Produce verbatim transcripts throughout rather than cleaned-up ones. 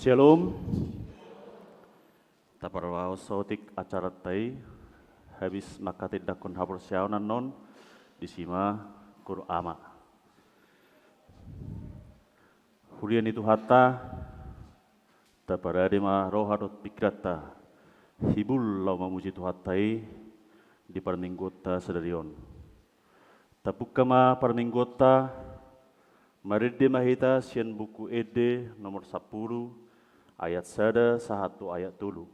Shalom. Taparrohahon saotik acaranta i, habis manghatindanghon haporseaon annon, disi ma guru ama. Huria ni Tuhanta, taparade ma roha dohot pingkiranta, hibul laho mamuji Tuhanta i di parmingguonta sadari on. Tapungka ma parmingguonta, marende ma hita sian Buku Ende nomor sampulu, ayat sada sahat tu ayat tolu.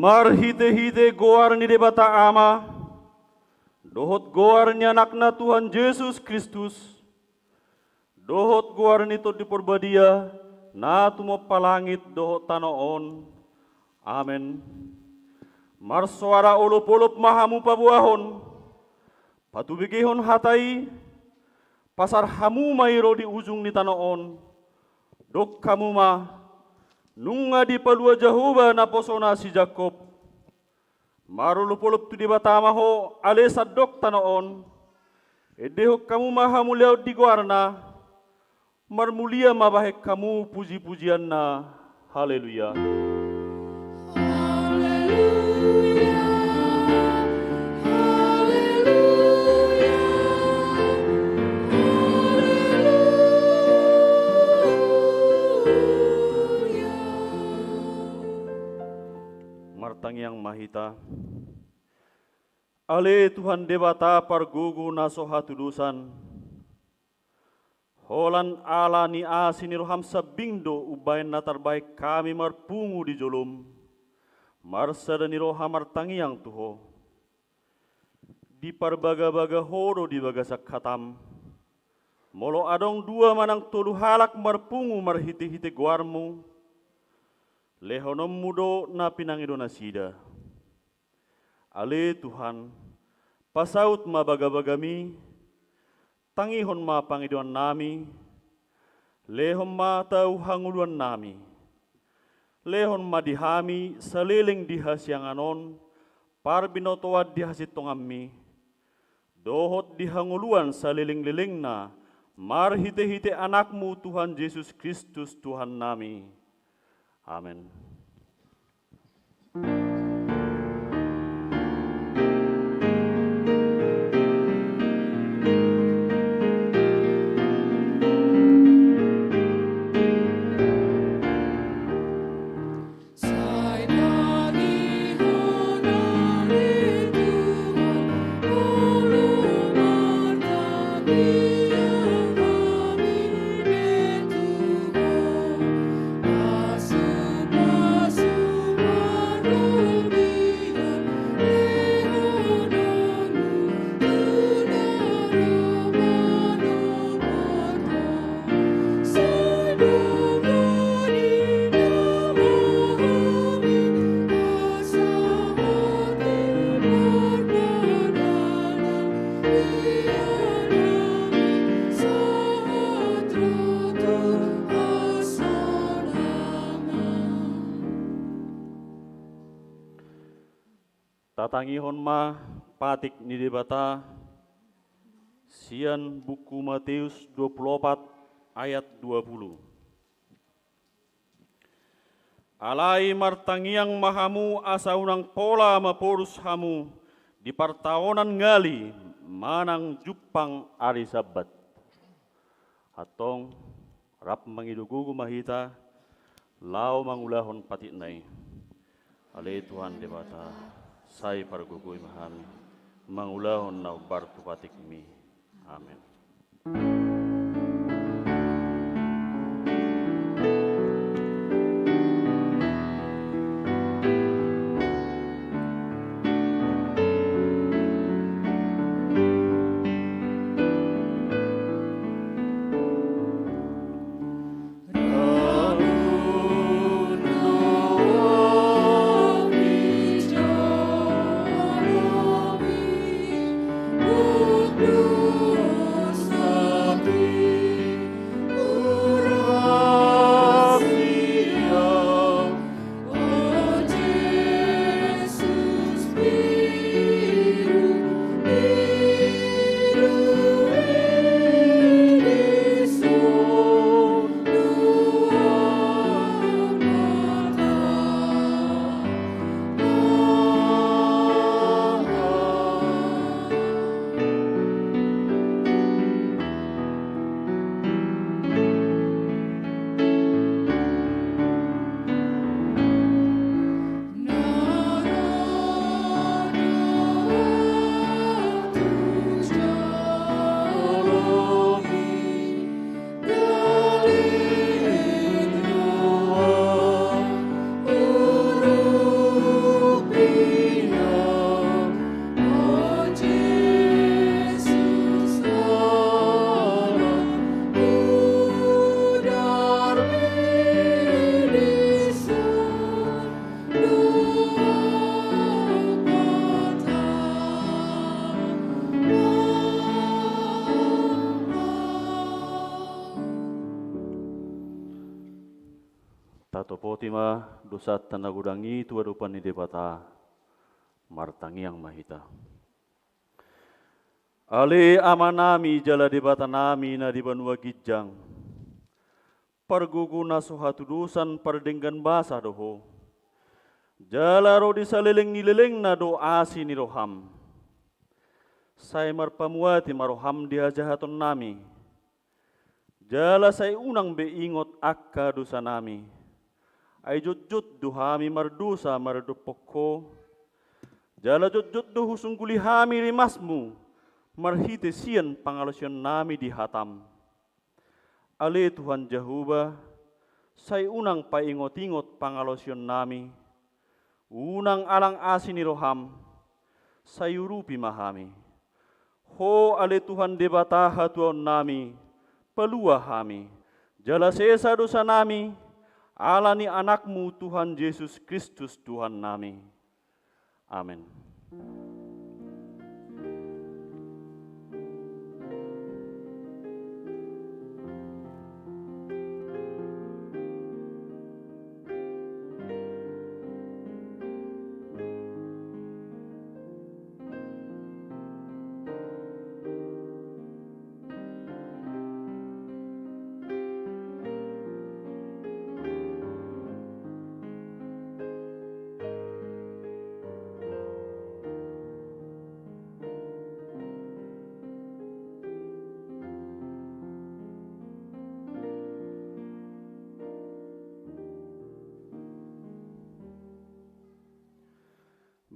Marhitehite goar ni Debata Ama, dohot goar ni Anakna Tuhan Jesus Kristus, dohot goar ni Tondi Parbadia, na tumompa langit dohot tano on. Amen. Marsoara olopolop ma hamu paboahon, patubegehon hata i, pasar hamu ma i ro di ujung ni tano on. Dok hamu ma, nunga dipalua Jahowa naposona si Jakob. Marolopolop tu Debata ma ho, ale sandok tano on. Endehon hamu ma hamuliaon di goarna. Marmulia ma bahen hamu pujipujianna. Haleluya. Haleluya. Haleluya. Haleluya. Martangiang ma hita. Ale Tuhan Debata pargogo na so hatudosan, holan ala ni asi ni roham sambing do umbahen na tarbahen hami marpungu di jolom, marsada ni roha martangiang tu Ho. Diparbagabaga Ho do di bagasan hatam. Molo adong dua manang tolu halak marpungu marhitehite goarmu, lehononmu do na pinangido nasida. Ale Tuhan, pasaut ma bagabagami, tangihon ma pangidoannami, lehon ma tau hangoluannami. lehon ma di hami saleleng di hasiangan on parbinotoan di hasintonganMi, dohot di hangoluan salelenglelengna, marhitehite AnakMu Tuhan Jesus Kristus Tuhannami. Amen. Tatangihon ma patik ni Debata sian buku Mateus dua pulu opat ayat dua pulu. Alai martangiang ma hamu asa unang pola maporus hamu di partaonan ngali manang jumpang ari Sabbat. Antong, rap mangido gogo ma hita, laho mangulahon patikna i. Ale Tuhan Debata, sai pargogoi ma hami, mangulahon na hombar tu patikMi. Amen. Tatopoti ma dosanta na godang i tu adopan ni Debata, martangiang ma hita. Ale Amanami jala Debatanami na di banua ginjang, pargogo na so hatudosan pardenggan basa do Ho. Jala ro di saleleng ni lelengna do asi ni roham. Sai marpamuati ma roham di hajahatonnami. Jala sai unang be ingot angka dosanami. Ai jotjot do hami mardosa maradophon Ho. Jala jotjot do husungguli hami rimasmu marhite sian pangalaosionnami di hatam. Ale Tuhan Jahowa, sai unang paingotingot pangalaosionnami, unang alang asi ni roham, sai urupi ma hami. Ho ale Tuhan Debata hatuaonnami, palua hami, jala sesa dosanami, ala ni AnakMu Tuhan Jesus Kristus Tuhannami. Amen.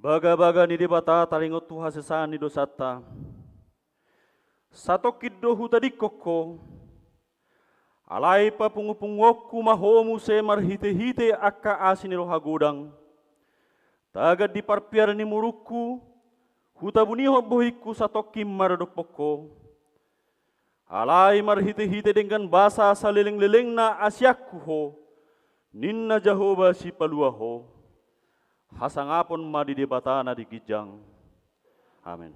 Bagabaga ni Debata taringot tu hasesaan ni dosanta. Satongkin do hutadingkon ho, alai papungupunguonku ma ho muse marhitehite angka asi ni roha godang. Tagan di parpiar ni murungku, hutabunihon bohingku satongkin maradophon ho. Alai marhitehite denggan basa salelenglelengna asianku ho, ninna Jahowa Sipalua ho. Hasangapon ma di Debata na di ginjang. Amen.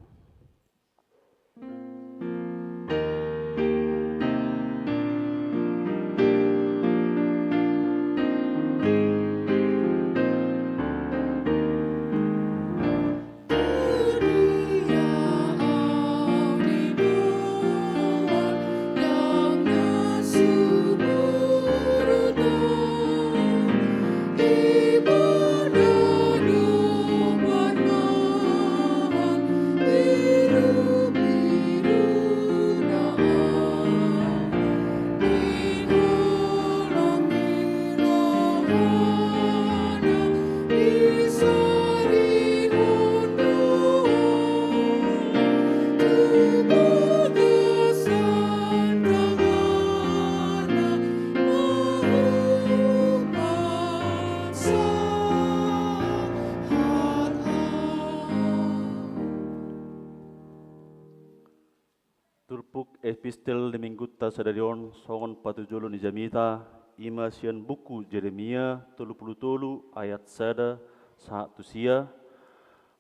Turpuk epistel di minggunta sadari on songon patujolo ni jamita, i ma sian buku Jeremia tolu pulu tolu ayat sada sahat tu sia,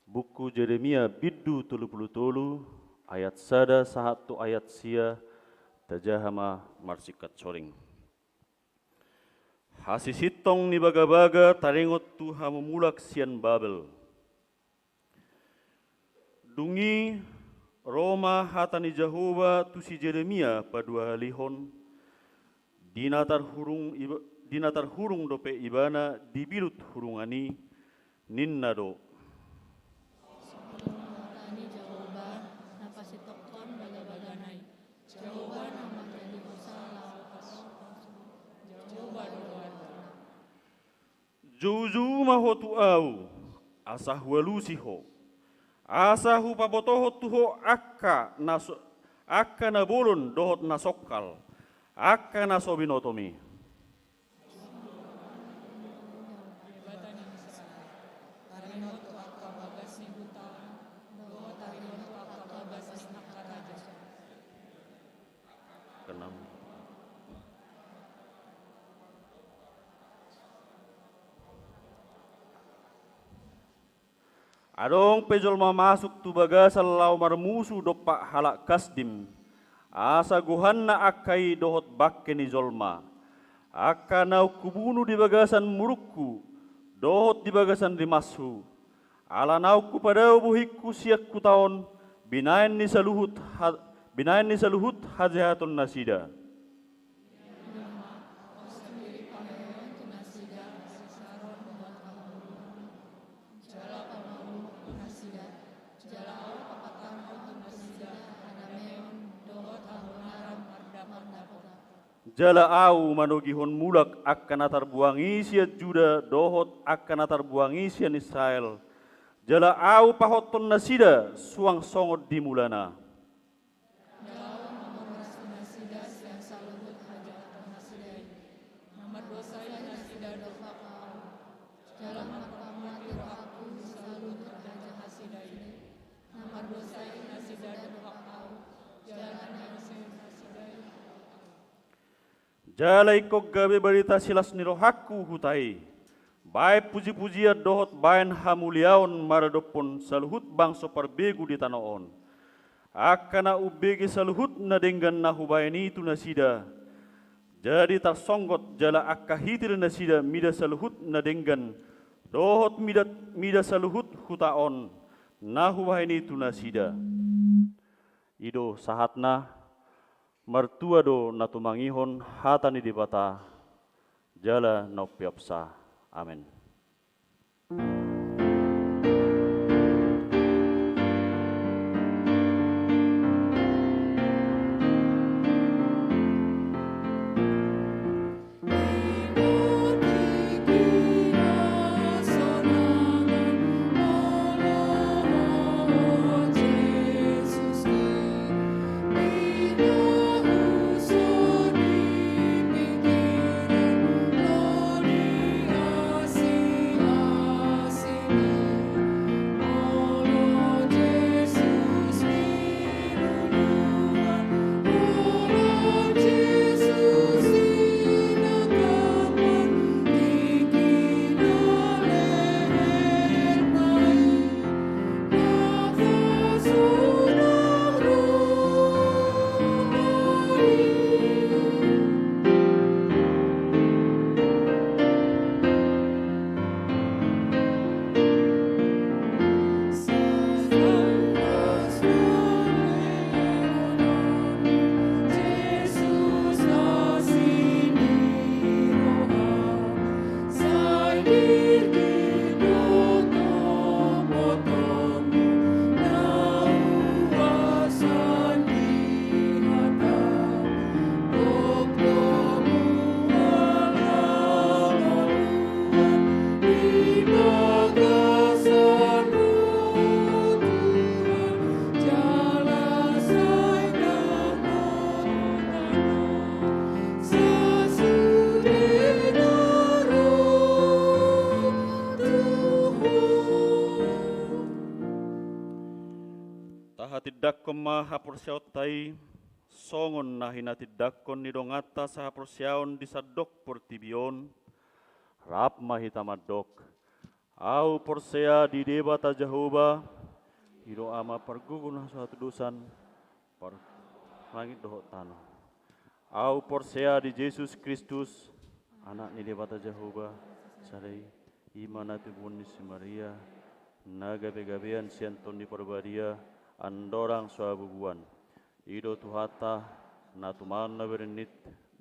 buku Jeremia bindu tolu pulu tolu ayat sada sahat tu ayat sia, tajaha ma marsingkat soring. Hasisintong ni bagabaga taringot tu hamumulak sian Babel. Dung i ro ma hata ni Jahowa tu si Jeremia paduahalihon, di na tarhurung iba-, di na tarhurung dope ibana di bilut hurungan i, ninna do. Songon hata ni Jahowa na pasintongkon bagabagana i, Jahowa na manjadi hosa laho pasu, Jahowa do goarna. Joujou ma ho tu ahu, asa hualusi ho, asa hupabotohon tu ho angka na so-, angka na bolon dohot na songkal, angka na so binotomi. Keenam. Adong pe jolma masuk tu bagasan laho marmusu dompak halak Kasdim, asa gohanna angka i dohot bangke ni jolma, angka naung hubunu di bagasan murungku dohot di bagasan rimashu, ala naung hupadao bohingku sian huta on, binahen ni saluhut ha-, binahen ni saluhut hajahaton nasida. Jala pamanguhumhu nasida, jala ahu papatarhon tu nasida hadameon dohot habonaran mardapotdapot. Jala ahu manogihon mulak angka na tarbuang i sian Juda dohot angka na tarbuang i sian Israel, jala ahu pahothon nasida suang songon di mulana. Jala ahu mamurnas nasida sian saluhut hajahatonnasida i, na mardosa i nasida dompak ahu. Jala marpamati rohangku di saluhut hajahatnasida i, na mardosa i nasida dompak ahu. Jala na niseannasida i. Jala ingkon gabe barita silas ni rohangku huta i, baen pujipujian dohot baen hamuliaon maradophon saluhut bangso parbegu di tano on, angka na umbege saluhut na denggan na hubaen i tu nasida. Jadi tarsonggot jala angka hitirnasida mida saluhut na denggan, dohot mida, mida saluhut huta on na hubaen i tu nasida. I do sahatna. Martua do na tumangihon hata ni Debata, jala na umpeopsa. Amen. Tindangkon ma haporseaonta i, songon na hinatindangkon ni donganta sahaporseaon di sandok portibi on. Rap ma hita mandok: Ahu porsea di Debata Jahowa, i do Ama pargogo na so hatudosan, par-, langit dohot tano. Ahu porsea di Jesus Kristus, Anak ni Debata Jahowa, sada i, i ma na tinobuhon ni si Maria, na gabegabean sian Tondi Parbadia, andorang so habubuan. I do Tuhanta, na tumaon na bernit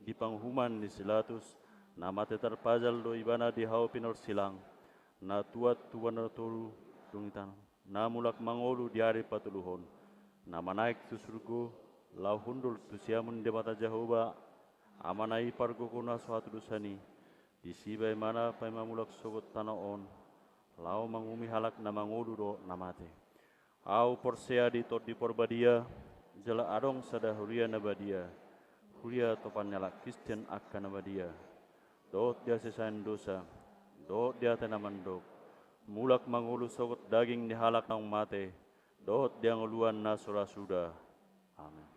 di panguhuman ni si Pilatus, na mate tarpajal do Ibana di hau pinarsilang, na tuat tu banua tolu dung i tano, na mulak mangolu di ari patoluhon, na manaek tu surgo, laho hundul tu siamun Debata Jahowa, Amana i pargogo na so hatudosan i. Disi ma Ibana paima mulak sogot tano on, laho manguhumi halak na mangolu dohot na mate. Ahu porsea di Tondi Parbadia, jala adong sada huria na badia, huria topan ni halak Kristen angka na badia, dohot di hasesaan dosa, dohot di hata na mandok, mulak mangolu sogot daging ni halak naung mate, dohot di hangoluan na so ra suda. Amen.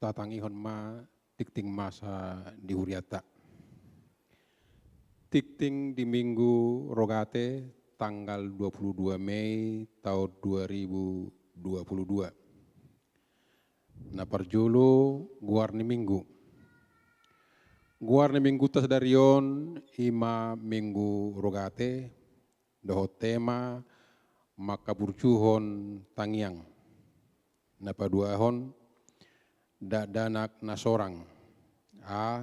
Tatangihon ma tingting masa di huriata. Tingting di Minggu Rogate tanggal dua puluh dua Mei tahun dua ribu dua puluh dua. Na parjolo, goar ni Minggu. Goar ni Mingguta sadari on i ma Minggu Rogate, dohot tema mangkaburjuhon tangiang. Na paduahon, dakdanak na sorang. A,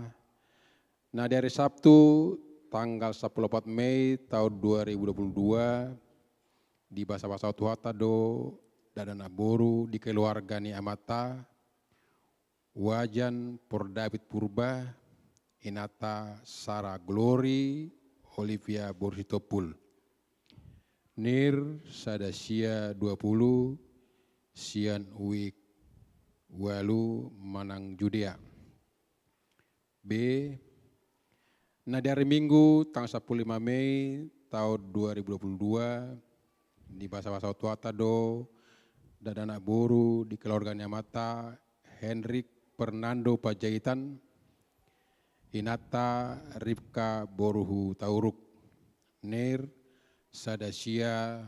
na di ari Sabtu tanggal sampulu opat Mei tahun dua ribu dua puluh dua, dibasabasahon Tuhanta do dakdanak boru di keluarga ni amanta, Wajan Pordapit Purba, inanta Sara Glory Olivia boru Sitompul. Nir sada sia dua puluh, sian Wijk ualu Manang Judea. B, na di ari Minggu tanggal sampulu lima Mei tahun dua ribu dua puluh dua, dibasabasahon Tuhanta do dakdanak boru di keluarga ni amanta, Henrik Fernando Panjaitan, inanta Ripka boru Hutauruk. Nir sada sia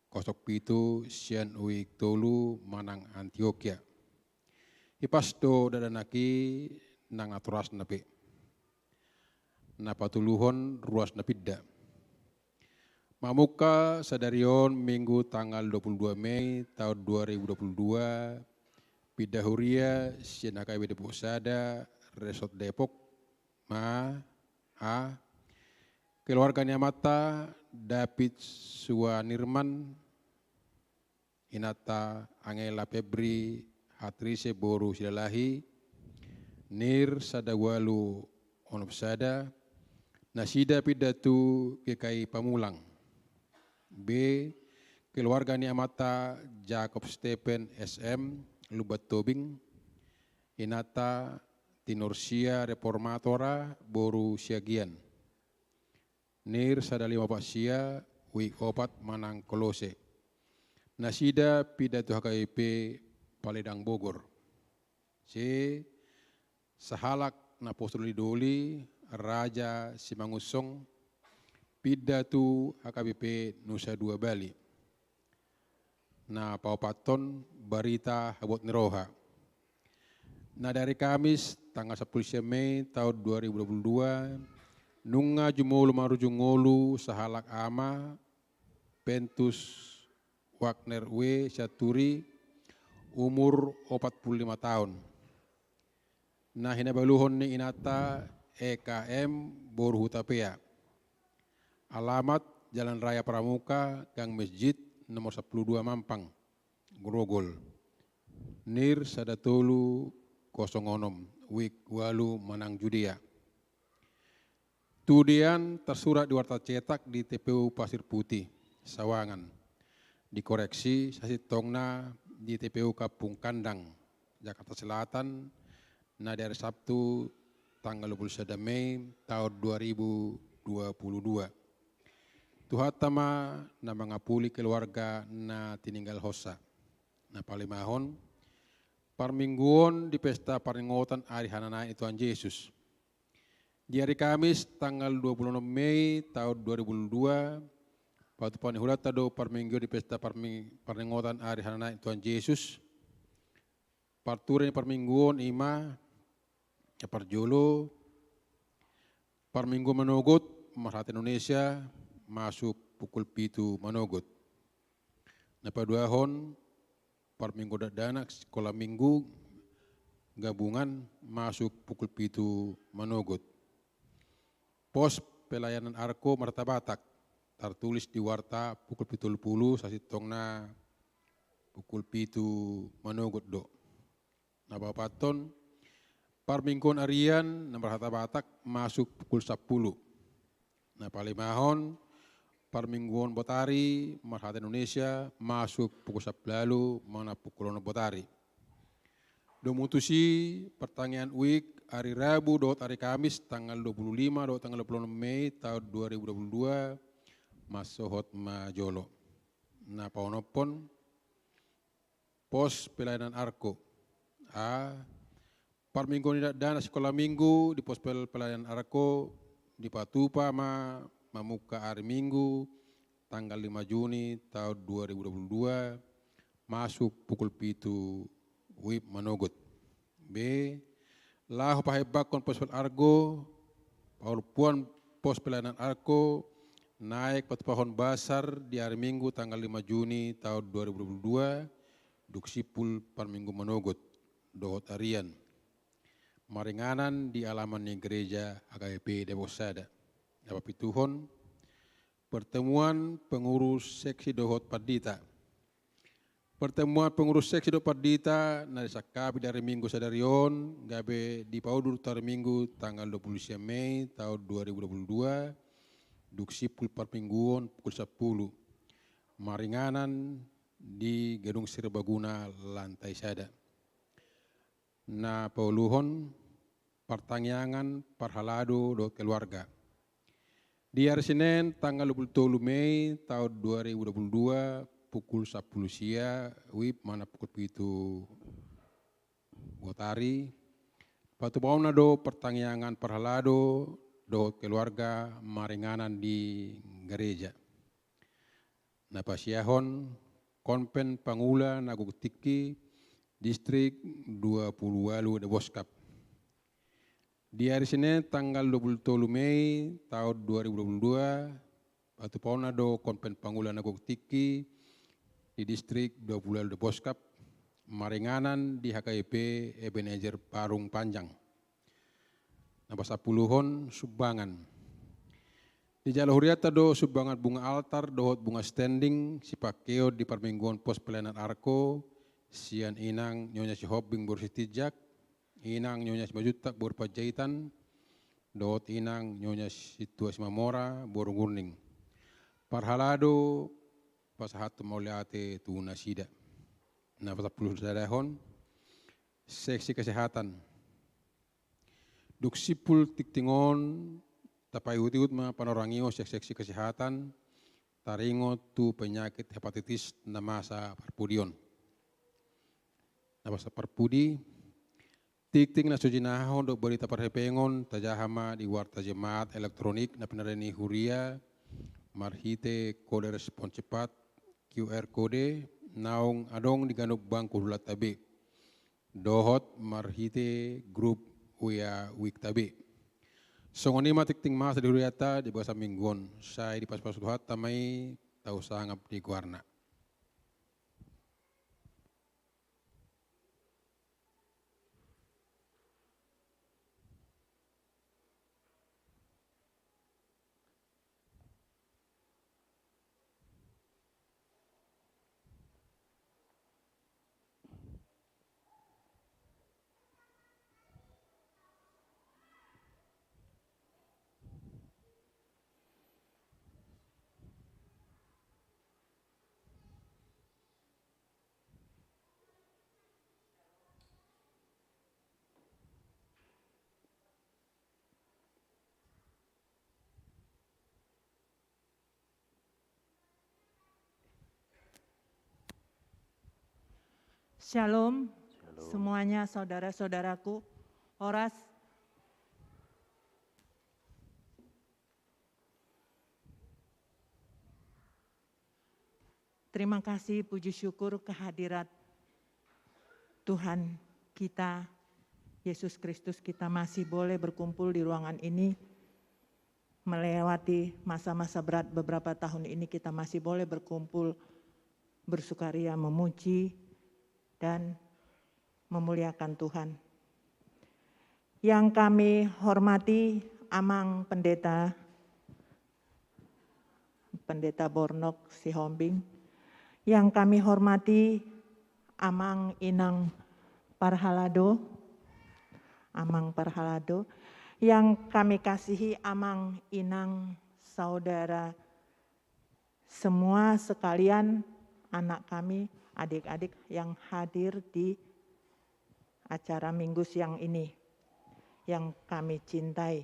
kosong pitu, sian Wijk tolu Manang Antiokia. Hipas do dakdanak i nang natorasna pe. Na patoluhon, ruas na pinda. Mamungka sadari on Minggu tanggal dua puluh dua Mei tahun dua ribu dua puluh dua, pinda huria sian H K B P Depok Sada, Resort Depok, ma, a, keluarga ni amanta David Suanirman, inanta Angela Febri Hatrise boru Silalahi, Nir sada ualu onom sada, nasida pinda tu G K I Pamulang. B, keluarga ni amanta Jakob Stephen S M, Lumban Tobing, inanta Tinor sia Reformatora boru Siagian. Nir sada lima opat sia, Wijk opat Manang Kolose. Nasida pinda tu H K B P Paledang Bogor. C, sahalak naposo doli-doli, Raja Simangunsong, pinda tu H K B P Nusa Dua Bali. Na paopathon, barita habot ni roha. Na di ari Kamis tanggal sampulu sia Mei tahun dua ribu dua puluh dua, nunga jumolo marujung ngolu sahalak ama, Pentus Wagner W Sianturi, umur opat pulu lima taon. Na hinabaluhon ni inanta E K M boru Hutapea. Alamat Jalan Raya Pramuka, Gang Mesjid, nomor sampulu dua Mampang, Grogol. Nir sada tolu kosong onom, Wijk ualu Manang Judea. Tudian tarsurat di warta cetak di T P U Pasir Putih, Sawangan. Dikoreksi sasintongna di T P U Kampung Kandang, Jakarta Selatan, na di ari Sabtu tanggal dua puluh sada Mei tahun dua ribu dua puluh dua. Tuhanta ma na mangapuli keluarga na tininggalhonsa. Na palimahon, parmingguon di pesta parningotan ari hananaek ni Tuhan Jesus. Di ari Kamis tanggal dua puluh onom Mei tahun dua ribu dua puluh dua, patupahon ni hulata do parmingguon di pesta parmi-, parningotan ari hananaek ni Tuhan Jesus. Parture ni parmingguon i ma, na parjolo, parmingguon manogot marhata Indonesia, masuk pukul pitu manogot. Na paduahon, parmingguon dakdanak, sekolah minggu gabungan, masuk pukul pitu manogot. Pos pelayanan Arko marhata Batak, tartulis di warta pukul pitu tolu pulu, sasintongna pukul pitu manogot do. Na paopathon, parmingguon arian na marhata Batak masuk pukul sampulu. Na palimahon, parmingguon botari marhata Indonesia masuk pukul sampulu ualu manang pukul onom botari. Domu tusi, partangiangan Wijk ari Rabu dohot ari Kamis tanggal dua puluh lima dohot tanggal dua puluh onom Mei tahun dua ribu dua puluh dua, mansohot ma jolo. Na paonomhon, pos pelayanan Arko. A, Parmingguon ni dakdanak sikola minggu di Pospel Pelayanan Arko dipatupa ma mamungka ari Minggu tanggal lima Juni taon dua ribu dua puluh dua, masuk pukul pitu WIB manogot. B. Laho pahebakkon Pospel Argo, parompuan pos pelayanan Arko, naeng patupahon basar di ari Minggu tanggal lima Juni taon dua ribu dua puluh dua, dung simpul parmingguon manogot dohot arian. Maringanan di alaman ni gereja H K B P Depok Sada. Na papituhon, pertemuan pengurus seksi dohot pandita. Pertemuan pengurus seksi dohot pandita na disangkapi di ari Minggu sadari on, gabe dipaudur tu ari Minggu tanggal dua puluh sia Mei taon dua ribu dua puluh dua, dung simpul parmingguon pukul sampulu. Maringanan di Gedung Serbaguna lantai sada. Na pauluhon, partangiangan parhalado dohot keluarga. Di ari Senen tanggal dua puluh tolu Mei taon dua ribu dua puluh dua, pukul sampulu sia WIB manang pukul pitu botari, patupaonna do partangiangan parhalado dohot keluarga maringanan di gereja. Na pasiahon, konven pangula na gok tingki, distrik dua puluh ualu Deboskap. Di ari Senen tanggal dua puluh tolu Mei taon dua ribu dua puluh dua, patupaonna do konven pangula na gok tingki di distrik dua puluh ualu Deboskap, maringanan di H K B P Ebenezer Parung Panjang. Na pasampuluhon, sumbangan. Dijalo hurianta do sumbangan bunga altar dohot bunga standing sipangkeon di parmingguon pos pelayanan Arko, sian inang Nyonya Sihombing boru Sitinjak, inang Nyonya Simanjuntak boru Panjaitan, dohot inang Nyonya Sintua Simamora boru Gurning. Parhalado pasahathon mauliate tu nasida. Na pasampulusadahon, seksi kesehatan. Dung simpul tingting on, tapaihutihut ma panorangion sian seksi kesehatan, taringot tu penyakit hepatitis na masa parpudi on. Na pasampulu parpudi, tingting na so jinahahon dohot barita parhepengon tajaha ma di warta jemaat elektronik na pinardai ni huria marhite kode respon cepat, Q R kode, naung adong di ganup bangku hulahulanta be, dohot marhite grup W A WIKta be. Songon i ma tingting masa di hurianta di bagasan minggu on, sai dipasupasu Tuhanta ma i, tau sangap di goarna. Shalom, shalom semuanya, saudara-saudaraku. Horas. Terima kasih, puji syukur kehadirat Tuhan kita, Yesus Kristus, kita masih boleh berkumpul di ruangan ini, melewati masa-masa berat beberapa tahun ini, kita masih boleh berkumpul, bersukaria, memuji, dan memuliakan Tuhan. Yang kami hormati Amang Pendeta, Pendeta Bornok Sihombing. Yang kami hormati Amang Inang Parhalado, Amang Parhalado. Yang kami kasihi Amang Inang, saudara semua sekalian, anak kami, adik-adik yang hadir di acara Minggu siang ini yang kami cintai.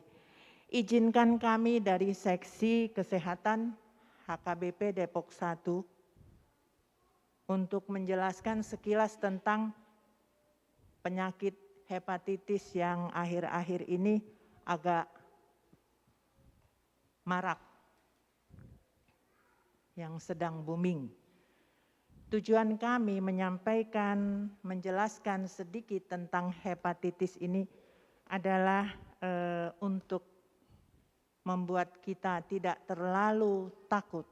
Izinkan kami dari Seksi Kesehatan H K B P Depok satu untuk menjelaskan sekilas tentang penyakit hepatitis yang akhir-akhir ini agak marak, yang sedang booming. Tujuan kami menyampaikan, menjelaskan sedikit tentang hepatitis ini adalah, eh, untuk membuat kita tidak terlalu takut.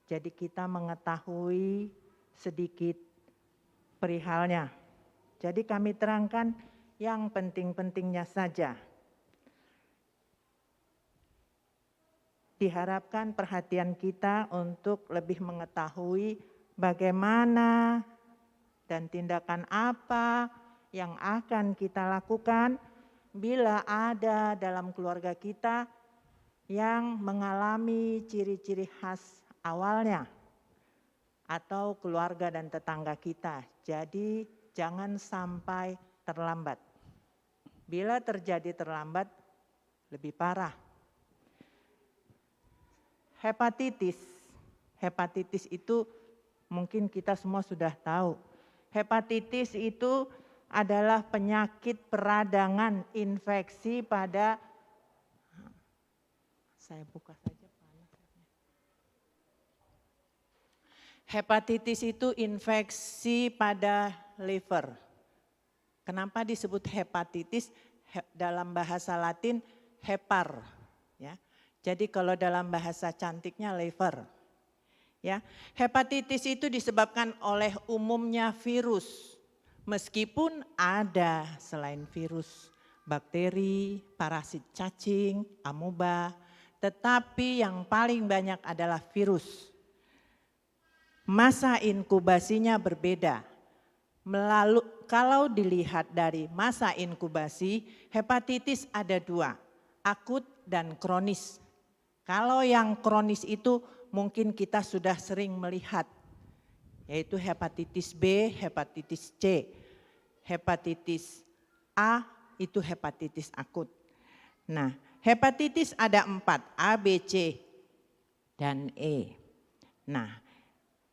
Jadi kita mengetahui sedikit perihalnya. Jadi kami terangkan yang penting-pentingnya saja. Diharapkan perhatian kita untuk lebih mengetahui bagaimana dan tindakan apa yang akan kita lakukan bila ada dalam keluarga kita yang mengalami ciri-ciri khas awalnya atau keluarga dan tetangga kita. Jadi jangan sampai terlambat. Bila terjadi terlambat, lebih parah. Hepatitis. Hepatitis itu mungkin kita semua sudah tahu. Hepatitis itu adalah penyakit peradangan infeksi pada, saya buka saja panas. Hepatitis itu infeksi pada liver. Kenapa disebut hepatitis? He-, dalam bahasa Latin, hepar, ya. Jadi kalau dalam bahasa cantiknya liver. Ya, hepatitis itu disebabkan oleh umumnya virus. Meskipun ada selain virus, bakteri, parasit cacing, amuba, tetapi yang paling banyak adalah virus. Masa inkubasinya berbeda. Melalu-, kalau dilihat dari masa inkubasi, hepatitis ada dua, akut dan kronis. Kalau yang kronis itu mungkin kita sudah sering melihat, yaitu hepatitis B, hepatitis C, hepatitis A itu hepatitis akut. Nah, hepatitis ada empat, A, B, C, dan E. Nah,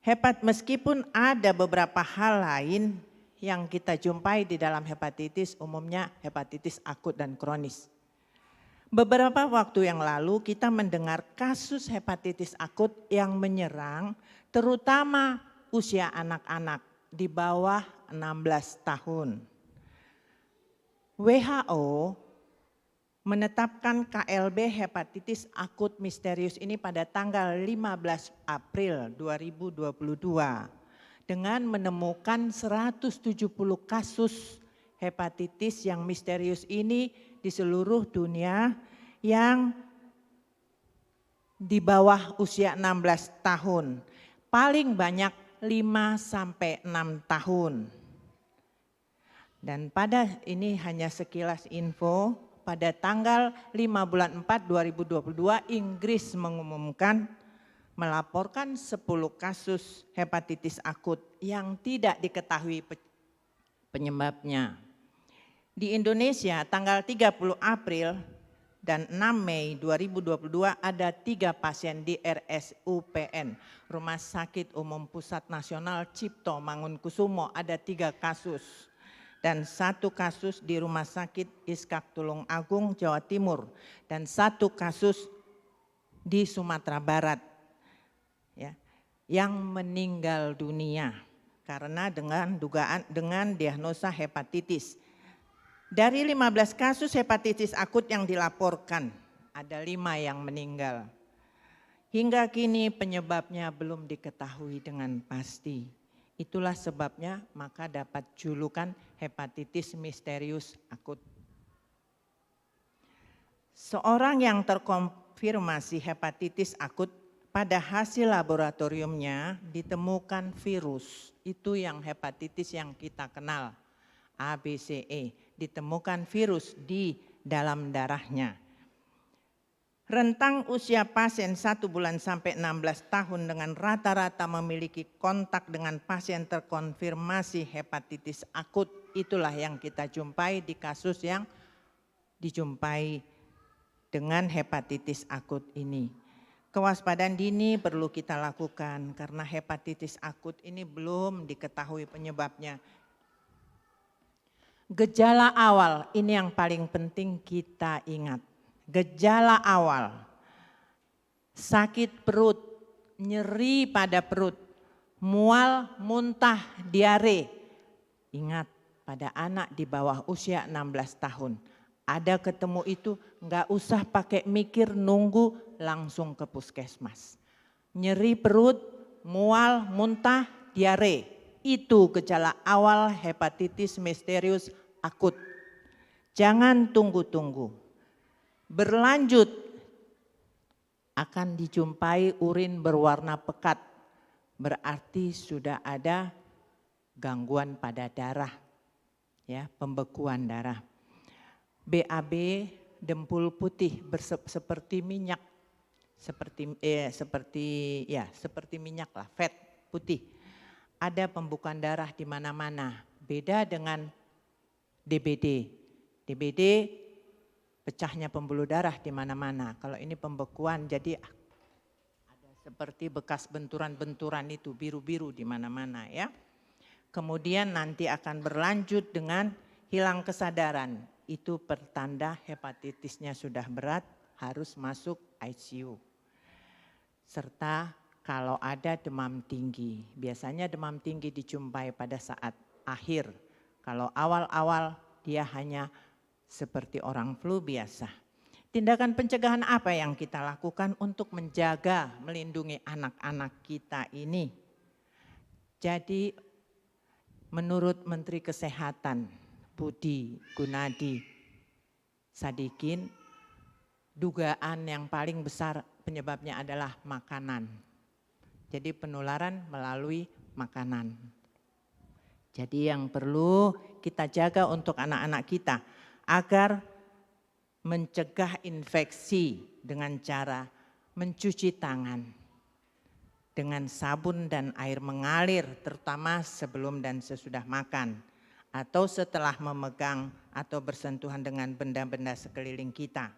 hepat-, meskipun ada beberapa hal lain yang kita jumpai di dalam hepatitis, umumnya hepatitis akut dan kronis. Beberapa waktu yang lalu kita mendengar kasus hepatitis akut yang menyerang terutama usia anak-anak di bawah enam belas tahun. W H O menetapkan K L B hepatitis akut misterius ini pada tanggal lima belas April dua ribu dua puluh dua, dengan menemukan seratus tujuh puluh kasus hepatitis yang misterius ini di seluruh dunia yang di bawah usia enam belas tahun. Paling banyak lima sampai enam tahun. Dan pada, ini hanya sekilas info, pada tanggal lima bulan empat dua ribu dua puluh dua, Inggris mengumumkan, melaporkan sepuluh kasus hepatitis akut yang tidak diketahui pe-, penyebabnya. Di Indonesia, tanggal tiga puluh April dan enam Mei dua ribu dua puluh dua, ada tiga pasien di R S U P N, Rumah Sakit Umum Pusat Nasional Cipto Mangunkusumo, ada tiga kasus. Dan satu kasus di Rumah Sakit Iskak Tulung Agung, Jawa Timur. Dan satu kasus di Sumatera Barat, ya, yang meninggal dunia karena dengan dugaan, dengan diagnosa hepatitis. Dari lima belas kasus hepatitis akut yang dilaporkan, ada lima yang meninggal. Hingga kini penyebabnya belum diketahui dengan pasti. Itulah sebabnya maka dapat julukan hepatitis misterius akut. Seorang yang terkonfirmasi hepatitis akut, pada hasil laboratoriumnya ditemukan virus, itu yang hepatitis yang kita kenal, A B C E, ditemukan virus di dalam darahnya. Rentang usia pasien satu bulan sampai enam belas tahun dengan rata-rata memiliki kontak dengan pasien terkonfirmasi hepatitis akut, itulah yang kita jumpai di kasus yang dijumpai dengan hepatitis akut ini. Kewaspadaan dini perlu kita lakukan karena hepatitis akut ini belum diketahui penyebabnya. Gejala awal, ini yang paling penting kita ingat. Gejala awal, sakit perut, nyeri pada perut, mual, muntah, diare. Ingat, pada anak di bawah usia enam belas tahun, ada ketemu itu, nggak usah pakai mikir, nunggu, langsung ke puskesmas. Nyeri perut, mual, muntah, diare. Itu gejala awal hepatitis misterius akut. Jangan tunggu-tunggu. Berlanjut, akan dijumpai urin berwarna pekat. Berarti sudah ada gangguan pada darah. Ya, pembekuan darah. B A B, dempul putih, berse-, seperti minyak. Seperti, eh, seperti, ya, seperti minyak lah, fat, putih. Ada pembekuan darah di mana-mana. Beda dengan D B D. D B D, pecahnya pembuluh darah di mana-mana. Kalau ini pembekuan, jadi ada seperti bekas benturan-benturan itu, biru-biru di mana-mana, ya. Kemudian nanti akan berlanjut dengan hilang kesadaran. Itu pertanda hepatitisnya sudah berat, harus masuk I C U. Serta kalau ada demam tinggi, biasanya demam tinggi dijumpai pada saat akhir. Kalau awal-awal, dia hanya seperti orang flu biasa. Tindakan pencegahan apa yang kita lakukan untuk menjaga, melindungi anak-anak kita ini? Jadi, menurut Menteri Kesehatan, Budi Gunadi Sadikin, dugaan yang paling besar penyebabnya adalah makanan. Jadi, penularan melalui makanan. Jadi, yang perlu kita jaga untuk anak-anak kita, agar mencegah infeksi dengan cara mencuci tangan dengan sabun dan air mengalir, terutama sebelum dan sesudah makan, atau setelah memegang atau bersentuhan dengan benda-benda sekeliling kita.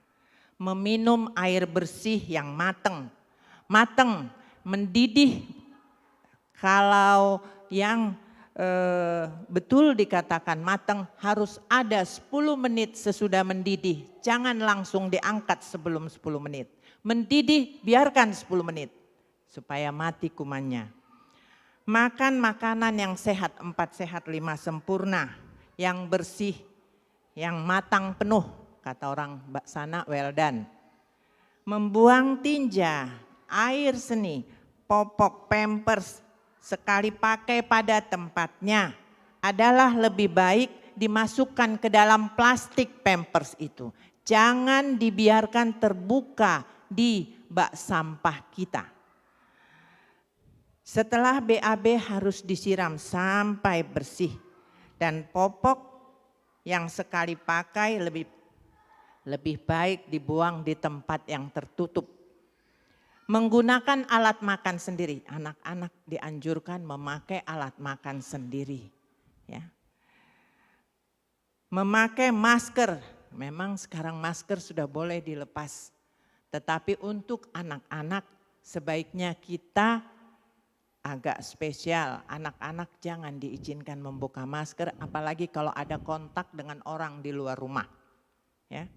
Meminum air bersih yang mateng. Mateng, mendidih. Kalau yang, eh, betul dikatakan mateng, harus ada sepuluh menit sesudah mendidih. Jangan langsung diangkat sebelum sepuluh menit. Mendidih, biarkan sepuluh menit supaya mati kumannya. Makan makanan yang sehat, empat sehat, lima sempurna, yang bersih, yang matang penuh, kata orang ba-, sana, well done. Membuang tinja, air seni, popok, pampers sekali pakai pada tempatnya adalah lebih baik dimasukkan ke dalam plastik pampers itu. Jangan dibiarkan terbuka di bak sampah kita. Setelah B A B harus disiram sampai bersih dan popok yang sekali pakai lebih, lebih baik dibuang di tempat yang tertutup. Menggunakan alat makan sendiri. Anak-anak dianjurkan memakai alat makan sendiri. Ya. Memakai masker. Memang sekarang masker sudah boleh dilepas. Tetapi untuk anak-anak, sebaiknya kita agak spesial. Anak-anak jangan diizinkan membuka masker, apalagi kalau ada kontak dengan orang di luar rumah. Ya.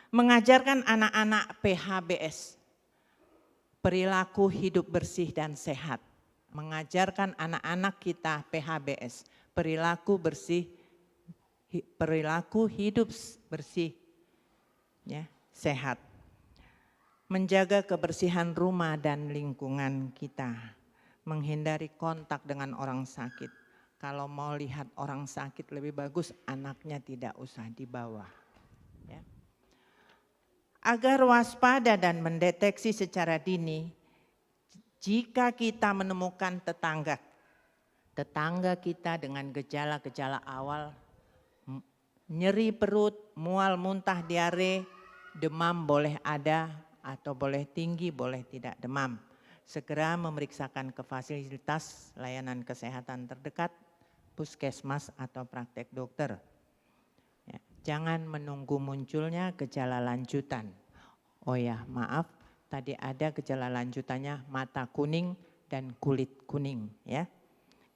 Mengajarkan anak-anak P H B S, perilaku hidup bersih dan sehat. Mengajarkan anak-anak kita P H B S, perilaku bersih, hi-, perilaku hidup s-, bersih, ya, sehat. Menjaga kebersihan rumah dan lingkungan kita. Menghindari kontak dengan orang sakit. Kalau mau lihat orang sakit, lebih bagus anaknya tidak usah dibawa. Ya. Agar waspada dan mendeteksi secara dini, jika kita menemukan tetangga, tetangga kita dengan gejala-gejala awal, m-, nyeri perut, mual, muntah, diare, demam boleh ada atau boleh tinggi, boleh tidak demam, segera memeriksakan ke fasilitas layanan kesehatan terdekat, puskesmas atau praktek dokter. Ya, jangan menunggu munculnya gejala lanjutan. Oh ya, maaf, tadi ada gejala lanjutannya mata kuning dan kulit kuning, ya.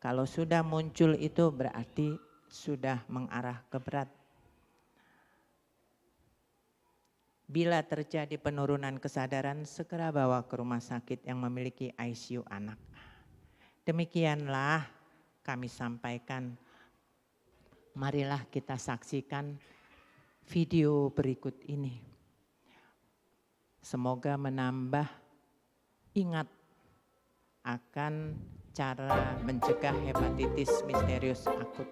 Kalau sudah muncul itu berarti sudah mengarah ke berat. Bila terjadi penurunan kesadaran, segera bawa ke rumah sakit yang memiliki I C U anak. Demikianlah kami sampaikan. Marilah kita saksikan video berikut ini. Semoga menambah ingat akan cara mencegah hepatitis misterius akut.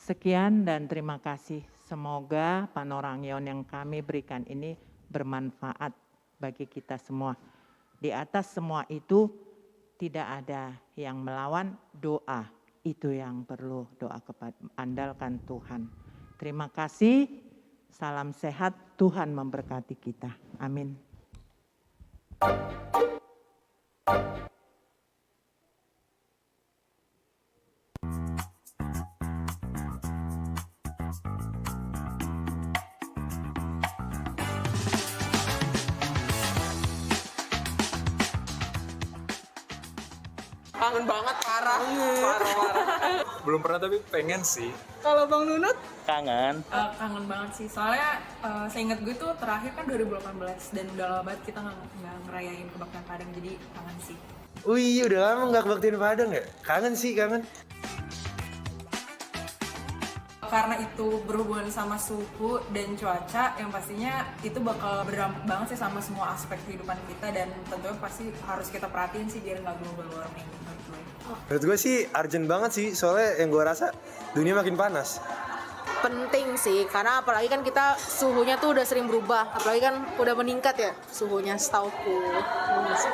Sekian dan terima kasih. Semoga panorangion yang kami berikan ini bermanfaat bagi kita semua. Di atas semua itu, tidak ada yang melawan doa. Itu yang perlu doa kepada, andalkan Tuhan. Terima kasih. Salam sehat. Tuhan memberkati kita. Amin. Kangen banget, parah. Kangen. Parah, parah. Belum pernah, tapi pengen sih. Kalau Bang Nunut? Kangen. Eh, kangen banget sih. Soalnya, eh, seingat gue tuh terakhir kan dua ribu delapan belas dan udah lama banget kita nggak, nggak ngerayain kebaktian Padang, jadi kangen sih. Oh iya, udah lama nggak kebaktian Padang ya? Kangen sih, kangen. Karena itu berhubungan sama suhu dan cuaca, yang pastinya itu bakal berdampak banget sih sama semua aspek kehidupan kita, dan tentunya pasti harus kita perhatiin sih biar nggak global warming menurut gue. Menurut gue sih urgent banget sih, soalnya yang gue rasa dunia makin panas. Penting sih, karena apalagi kan kita suhunya tuh udah sering berubah, apalagi kan udah meningkat ya suhunya setauku.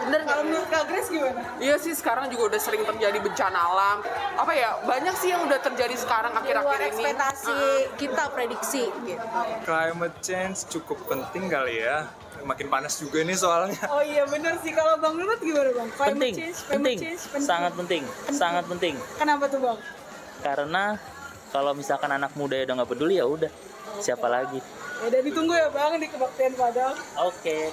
Bener nggak? Kalau menurut Kak Grace gimana? Iya sih, sekarang juga udah sering terjadi bencana alam. Apa ya, banyak sih yang udah terjadi sekarang akhir-akhir ini. Di luar ekspektasi kita prediksi gitu. Climate change cukup penting kali ya. Makin panas juga nih soalnya. Oh iya, bener sih. Kalau Bang Nunut gimana, Bang? Climate change, climate change, penting. Penting, penting. Sangat penting, sangat penting. Kenapa tuh, Bang? Karena kalau misalkan anak muda ya udah nggak peduli, ya udah. Siapa lagi? Ya udah, ditunggu ya, Bang, di kebaktian Padang. Oke.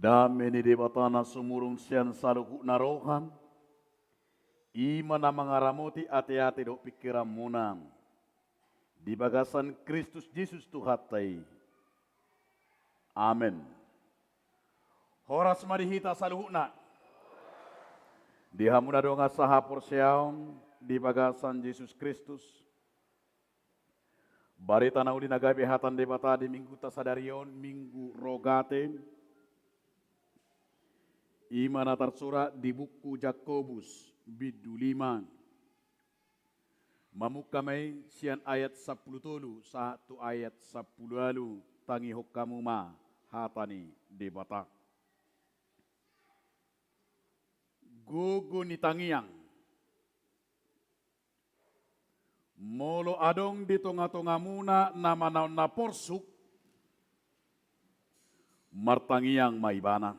Dame ni Debata na sumurung sian saluhutna roha, i ma na mangaramoti ateate dohot pingkiranmuna di bagasan Kristus Jesus Tuhanta i. Amen. Horas ma di hita saluhutna. Di hamu na dongan sahaporseaon di bagasan Jesus Kristus, barita na uli na gabe hata ni Debata di mingguta sadari on, Minggu Rogate, i ma na tarsurat di buku Jakobus, bindu lima. Mamungka ma i sian ayat sampulu tolu sahat tu ayat sampulu ualu, tangihon hamu ma hata ni Debata. Gogo ni tangiang. Molo adong di tongatongamuna na manaon na porsuk, martangiang ma ibana.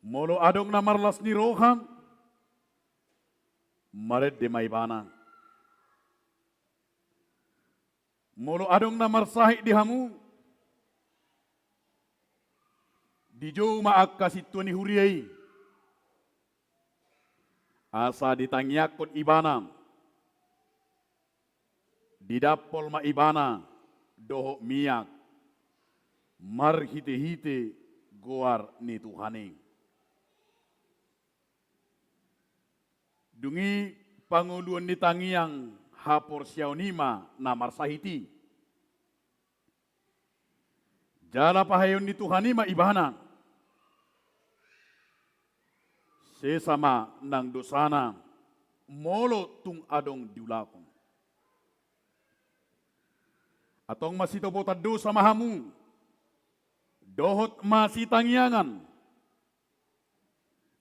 Molo adong na marlas ni roha, marende ma ibana. Molo adong na marsahit di hamu, dijou ma angka sintua ni huria i, asa ditangiangkon ibana, didampol ma ibana dohot miak, marhitehite goar ni Tuhan i. Dung i pangoluon ni tangiang haporseaon i ma na marsahit i. Jala pahaeon ni Tuhan i ma ibana. Sesa ma nang dosana molo tung adong diulahon. Antong masitopotan dosa ma hamu dohot masitangiangan,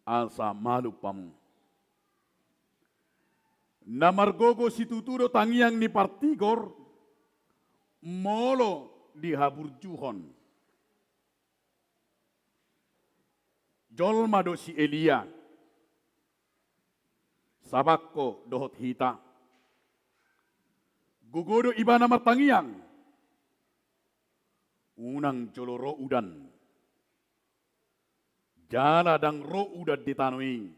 asa malum hamu. Na margogo situtu do tangiang ni partigor molo dihaburjuhon. Jolma do si Elia, sabangko dohot hita. Gogo do ibana martangiang, unang jolo ro udan. Jala ndang ro udan di tano i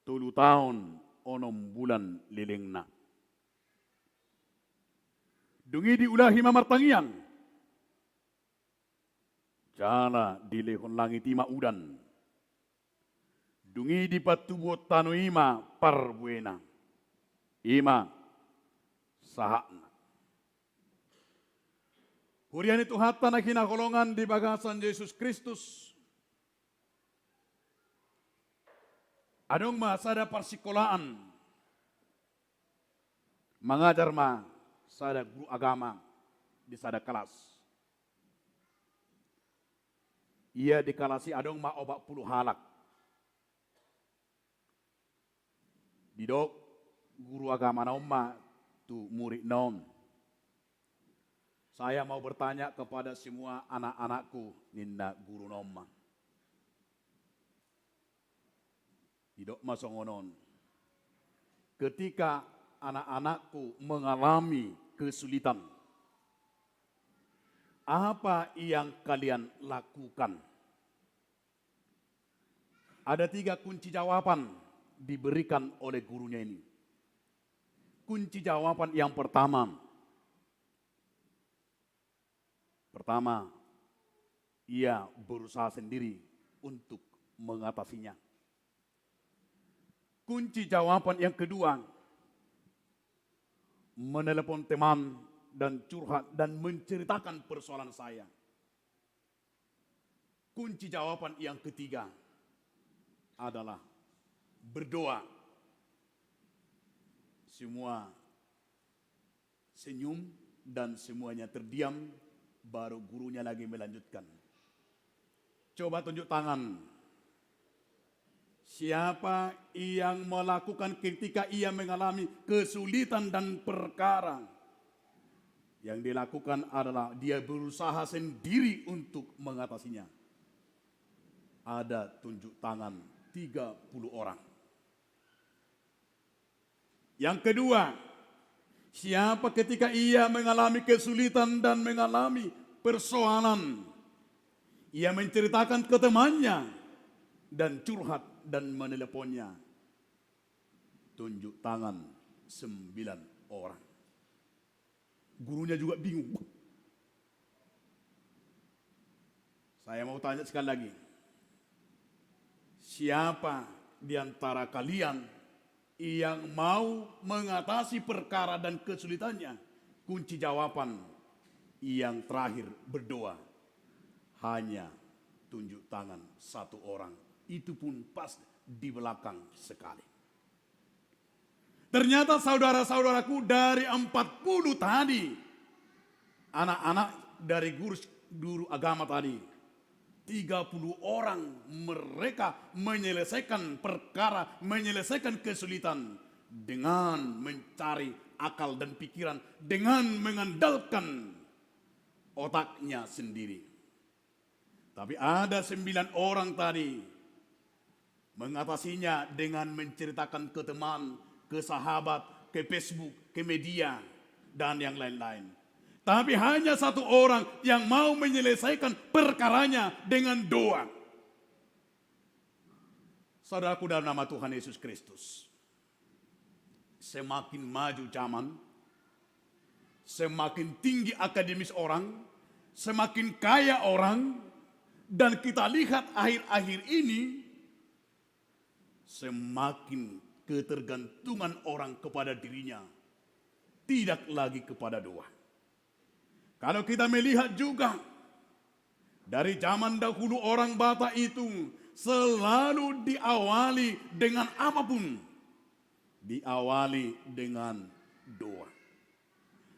tolu taon onom bulan lelengna. Dung i diulahi ma martangiang. Jala dilehon langit i ma udan. Dung i dipatubuhon tano i ma parbuena. I ma sahatna. Huria ni Tuhanta na hinaholongan di bagasan Jesus Kristus. Adong ma sada parsikolaan. Mangajar ma sada guru agama di sada kalas. Ia di kalas i adong ma opat pulu halak. Didok guru agama na on ma tu murid na on. Saya mau bertanya kepada semua anak-anakku, ninna guru na on ma. Didok ma songon on. Ketika anak-anakku mengalami kesulitan, apa yang kalian lakukan? Ada tiga kunci jawaban diberikan oleh gurunya ini. Kunci jawaban yang pertama. Pertama, ia berusaha sendiri untuk mengatasinya. Kunci jawaban yang kedua, menelepon teman dan curhat dan menceritakan persoalan saya. Kunci jawaban yang ketiga adalah berdoa. Semua senyum dan semuanya terdiam, baru gurunya lagi melanjutkan. Coba tunjuk tangan. Siapa yang melakukan ketika ia mengalami kesulitan dan perkara? Yang dilakukan adalah dia berusaha sendiri untuk mengatasinya. Ada tunjuk tangan tiga puluh orang. Yang kedua, siapa ketika ia mengalami kesulitan dan mengalami persoalan. Ia menceritakan ke temannya dan curhat dan meneleponnya. Tunjuk tangan sembilan orang. Gurunya juga bingung. Saya mau tanya sekali lagi. Siapa di antara kalian yang mau mengatasi perkara dan kesulitannya? Kunci jawaban yang terakhir berdoa. Hanya tunjuk tangan satu orang. Itu pun pas di belakang sekali. Ternyata saudara-saudaraku, dari empat puluh tadi, anak-anak dari guru, guru agama tadi, tiga puluh orang mereka menyelesaikan perkara, menyelesaikan kesulitan dengan mencari akal dan pikiran, dengan mengandalkan otaknya sendiri. Tapi ada sembilan orang tadi mengatasinya dengan menceritakan ke teman, ke sahabat, ke Facebook, ke media, dan yang lain-lain. Tapi hanya satu orang yang mau menyelesaikan perkaranya dengan doa. Saudaraku dalam nama Tuhan Yesus Kristus, semakin maju zaman, semakin tinggi akademis orang, semakin kaya orang, dan kita lihat akhir-akhir ini, semakin ketergantungan orang kepada dirinya, tidak lagi kepada doa. Kalau kita melihat juga, dari zaman dahulu orang Batak itu selalu diawali dengan apapun. Diawali dengan doa.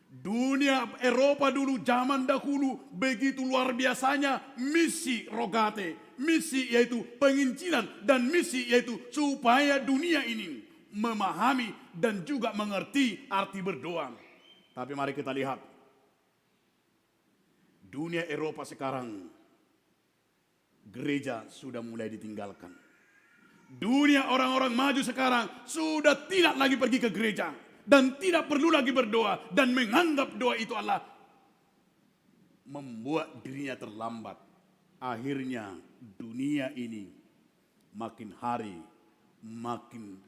Dunia Eropa dulu zaman dahulu begitu luar biasanya misi Rogate, misi yaitu penginjilan dan misi yaitu supaya dunia ini memahami dan juga mengerti arti berdoa. Tapi mari kita lihat, dunia Eropa sekarang gereja sudah mulai ditinggalkan. Dunia orang-orang maju sekarang sudah tidak lagi pergi ke gereja dan tidak perlu lagi berdoa dan menganggap doa itu adalah membuat dirinya terlambat. Akhirnya dunia ini makin hari makin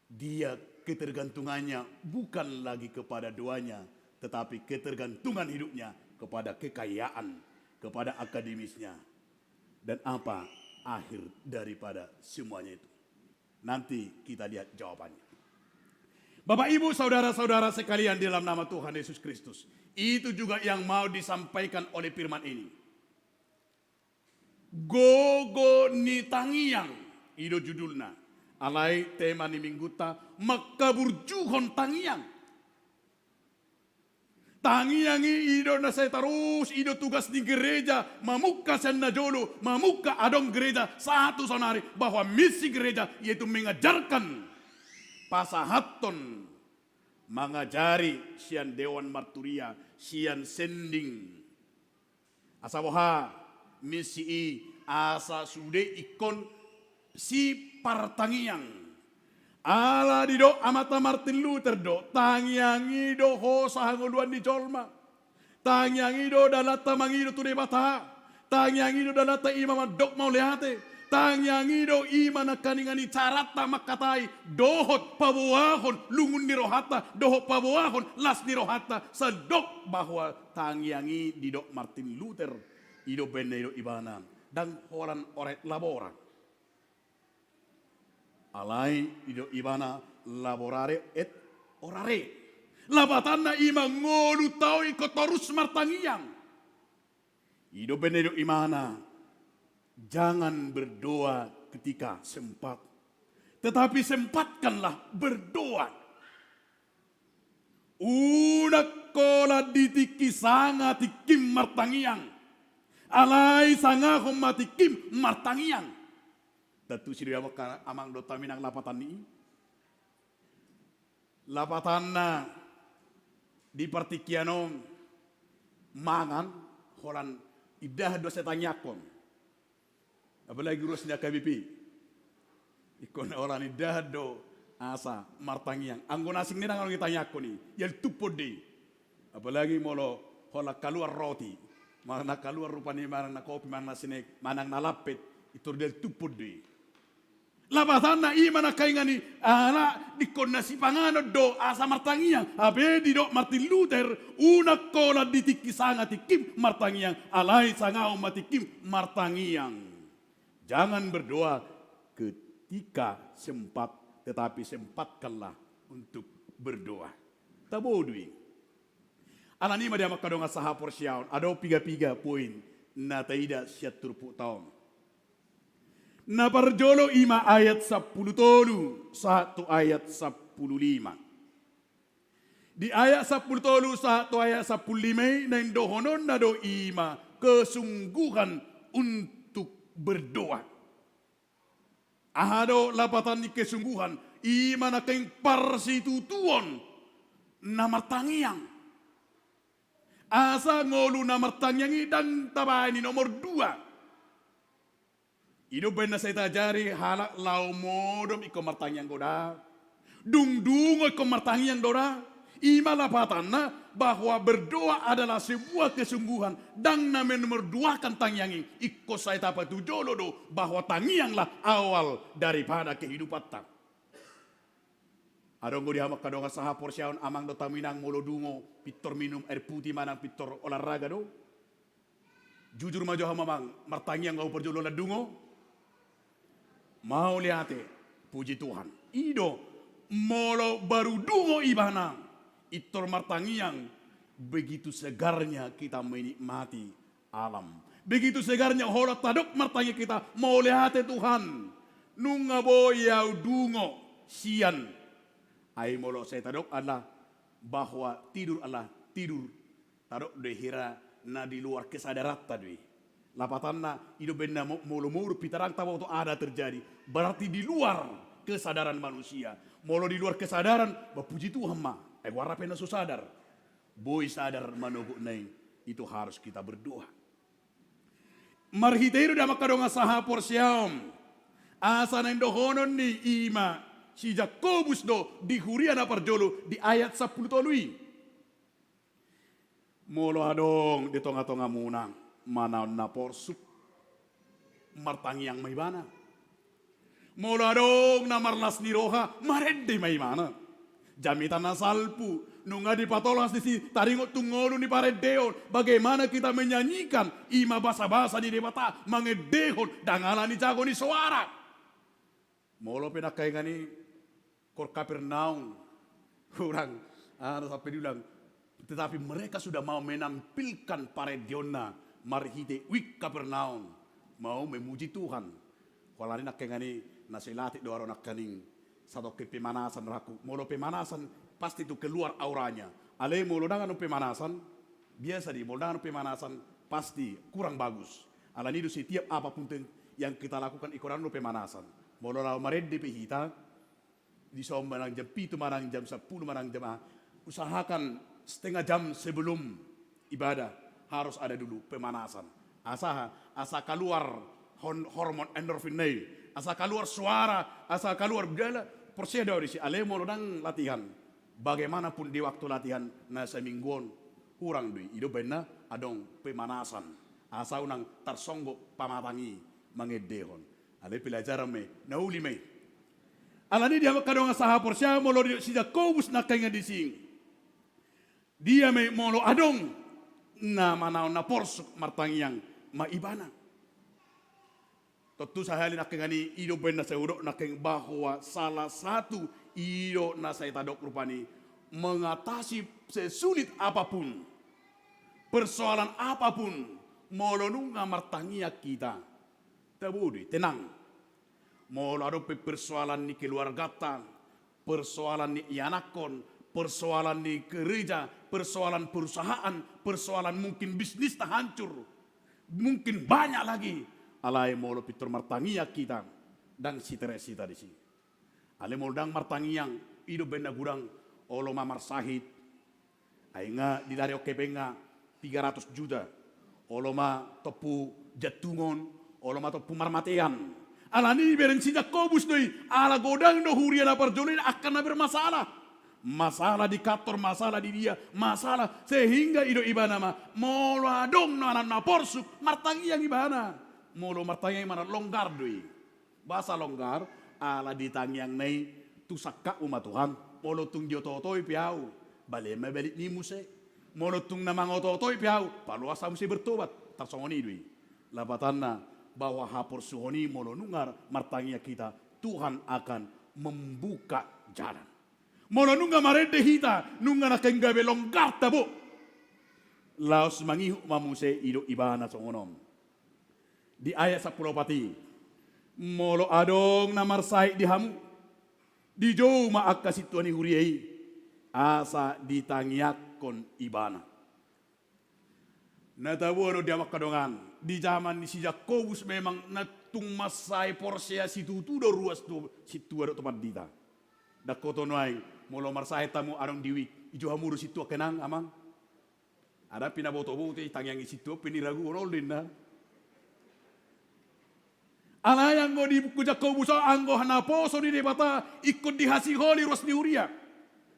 dia ketergantungannya bukan lagi kepada doanya, tetapi ketergantungan hidupnya kepada kekayaan, kepada akademisnya. Dan apa akhir daripada semuanya itu? Nanti kita lihat jawabannya. Bapak, Ibu, saudara-saudara sekalian di dalam nama Tuhan Yesus Kristus, itu juga yang mau disampaikan oleh firman ini. Gogo ni tangiang, i do judulna. Alai tema ni minggunta, mangkaburjuhon tangiang. Tangiang i, i do na sai tarus, i do tugas ni gereja, mamungka sian na jolo, mamungka adong gereja sahat tu saonari, bahwa misi gereja yaitu mengajarkan, pasahathon, mangajari sian dewan marturia, sian sending. Asa boha, misi i asa sude ingkon sipartangiang. Ala didok amanta Martin Luther do, tangiang i do hosa hangoluan ni jolma. Tangiang i do dalanta mangido tu Debata. Tangiang i do dalanta i ma mandok mauliate. Tangiang i do i ma nangkaningan i caranta mangkatai dohot paboahon lungun ni rohanta dohot paboahon las ni rohanta. Sai didok bahwa tangiang i, didok Martin Luther, i do baen na didok ibana, ndang holan ora et labora. Alai didok ibana laborare et orare. Lapatanna i ma ngolu taon ingkon torus martangiang. I do baen na didok ibana, jangan berdoa ketika sempat, tetapi sempatkanlah berdoa. Unang holan di tingki sanga tingkim martangiang. Alai sangahon ma tingkim martangiang. Tantu sidea ma angka amang dohot hami nang lapatan ni i. Lapatanna di partingkian on mangan holan indahan do asa tangiangkon. Apalagi ruas ni H K B P. Ingkon holan indahan do asa martangiang. Anggo na asing ni ndang adong ditangiangkon i, ia tumpon do i. Apalagi molo holan kaluar roti. Manang na kaluar rupani, manang na kopi, manang na sinek, manang na lampet, pintor dialtuphon do i. Lapatanna i ma nangkaningan i, ala ingkon na sipanganon do asa martangiang. Hape didok Martin Luther, unang holan di tingki sanga tingkim martangiang, alai sangap ma tingkim martangiang. Jangan berdoa ketika sempat, tetapi sempatkanlah untuk berdoa. Tabo do i. Alani i ma di hamu angka dongan sahaporseaon, adong piga-piga poin na taida sian turpukta on. Na parjolo i ma ayat sampulu tolu sahat tu ayat sampulu lima. Di ayat sampulu tolu sahat tu ayat sampulu lima i, na indohononna do i ma kesungguhan untuk berdoa. Aha do lapatan ni kesungguhan? I ma nangkaning parsitutuon na martangiang. Asa ngolu na martangiang i ndang tabaen i nomor dua. I do umbaen na sai taajari halak laho modom ingkon martangiang do da. Dung dungo ingkon martangiang do da. I ma lapatanna bahwa berdoa adalah sebuah kesungguhan, ndang na menomorduakan tangiang i. Ingkon sai tapatujolo do bahwa tangianglah awal daripada kehidupanta. Adong do di hamu angka dongan sahaporseaon, amang dohot hamu inang, molo dungo pintor minum air putih manang pintor olahraga do? Jujur ma jo hamu amang, martangiang do hamu parjolo lan dungo? Mauliate, puji Tuhan. I do, molo baru dungo ibana pintor martangiang, begitu segarnya kita menikmati alam. Begitu segarnya holan tadok martangiang hita, mauliate Tuhan, nunga boi ahu dungo sian. Ai molo sai tadok adalah bahwa tidur adalah tidur, tadok do i hira na di luar kesadaranta do i. Lapatanna, i do umbaen na mo-, molo modom hita ndang taboto aha na terjadi, berarti di luar kesadaran manusia. Molo di luar kesadaran, ba puji Tuhan ma, ai goarna pe na so sadar. Boi sadar manogotna i, itu harus kita berdoa. Marhite i do di hamu angka dongan sahaporseaon, asa na indohonon ni i ma si Jakobus do di huria na parjolo di ayat sampulu tolu i. Molo adong di tongatongamuna manaon na porsuk, martangiang ma ibana. Molo adong na marlas ni roha, marende ma ibana. Jamita na salpu, nunga dipatolhas disi, taringot tu ngolu ni parendeon, bagaimana kita menyanyikan i ma basabasa ni Debata, mangendehon, ndang alani jago ni soara. Molo pe nangkaningan i, Kor Kapernaum, hurang, ah, sampe diulang. Tetapi mereka sudah mau menampilkan parendeonna marhite uik Kapernaum, mau memuji Tuhan. Holan i nangkaningan i na sai latih do ahu nangkaning satongkin pemanasan rohangku. Molo pemanasan, pasti tu keluar auranya. Alai molo ndang adong pemanasan, biasa do i, molo ndang adong pemanasan, pasti kurang bagus. Alani i do setiap apapun yang kita lakukan ingkon adong do pemanasan. Molo laho marende pe hita, dison manang jam pitu, manang jam sampulu, manang jam aha, usahakan setengah jam sebelum ibadah harus ada dulu pemanasan. Asa aha? Asa kaluar hon-, hormon endorfinna i, asa kaluar soara, asa kaluar bidala. Porsea do ahu disi, alai molo ndang latihan, bagaimanapun di waktu latihan na saminggu on, hurang do i. I do umbaen na adong pemanasan, asa unang tarsonggot pamatang i mangendehon. Alai pelajaran ma i, na uli ma i. Alani i di hamu angka dongan sahaporseaon, molo didok si Jakobus nangkaningan disi, dia ma i molo adong na manaon na porsuk, martangiang ma ibana. Tontu sahali nangkaningan i, i do umbaen na sai hudok nangkaning bahwa salah satu i do na sai tadok rupani, mengatasi sesulit apapun, persoalan apapun, molo nunga martangiang hita, tabo do i, tenang. Molo adong pe persoalan ni keluarganta, persoalan ni ianakhon, persoalan ni gereja, persoalan perusahaan, persoalan mungkin bisnista hancur, mungkin banyak lagi. Alai molo pintor martangiang hita, ndang stres hita disi. Alai molo ndang martangiang, i do umbaen na godang, olo ma marsahit, ai nga dilarihon hepeng nga tiga ratus juta. Olo ma tompu jantungon, olo ma tompu marmatean. Alani i bereng si Jakobus do i, ala godang do huria na parjolo i angka na bermasalah. Masalah di kantor, masalah di dia, masalah, sehingga didok ibana ma, molo adong na, na, na porsuk, martangiang ibana. Molo martangiang ibana, longgar do i. Boasa longgar? Ala di tangiangna i, tung sangkapmu ma Tuhan, molo tung diotootoi pe ahu, bale ma balik ni muse. Molo tung na mangotootoi pe ahu, paloas ahu muse bertobat. Tarsongon i do i. Lapatanna, bahwa haporsuhon i molo nunga martangiang hita, Tuhan akan membuka jalan. Molo nunga marende hita, nunga nangkin gabe longgar tabo. Laos mangihut ma muse, didok ibana songon on. Di ayat sampulu opat i, molo adong na marsahit di hamu, dijou ma angka sintua ni huria i, asa ditangiangkon ibana. Na taboa do di amang hamu dongan, di jaman ni si Jakobus memang na tung mansai porsea situtu do ruas tu sintua dohot tu pandita. Ndang hohom nuaeng, molo marsahit hamu adong di wijk, dijou hamu do sintua, nang amang? Adong pe na botoboto i, tangiangi sintua pe niraguhon, olo do inna. Alai anggo di buku Jakobus on, anggo naposo ni Debata ingkon dihasiholi ruas ni huria.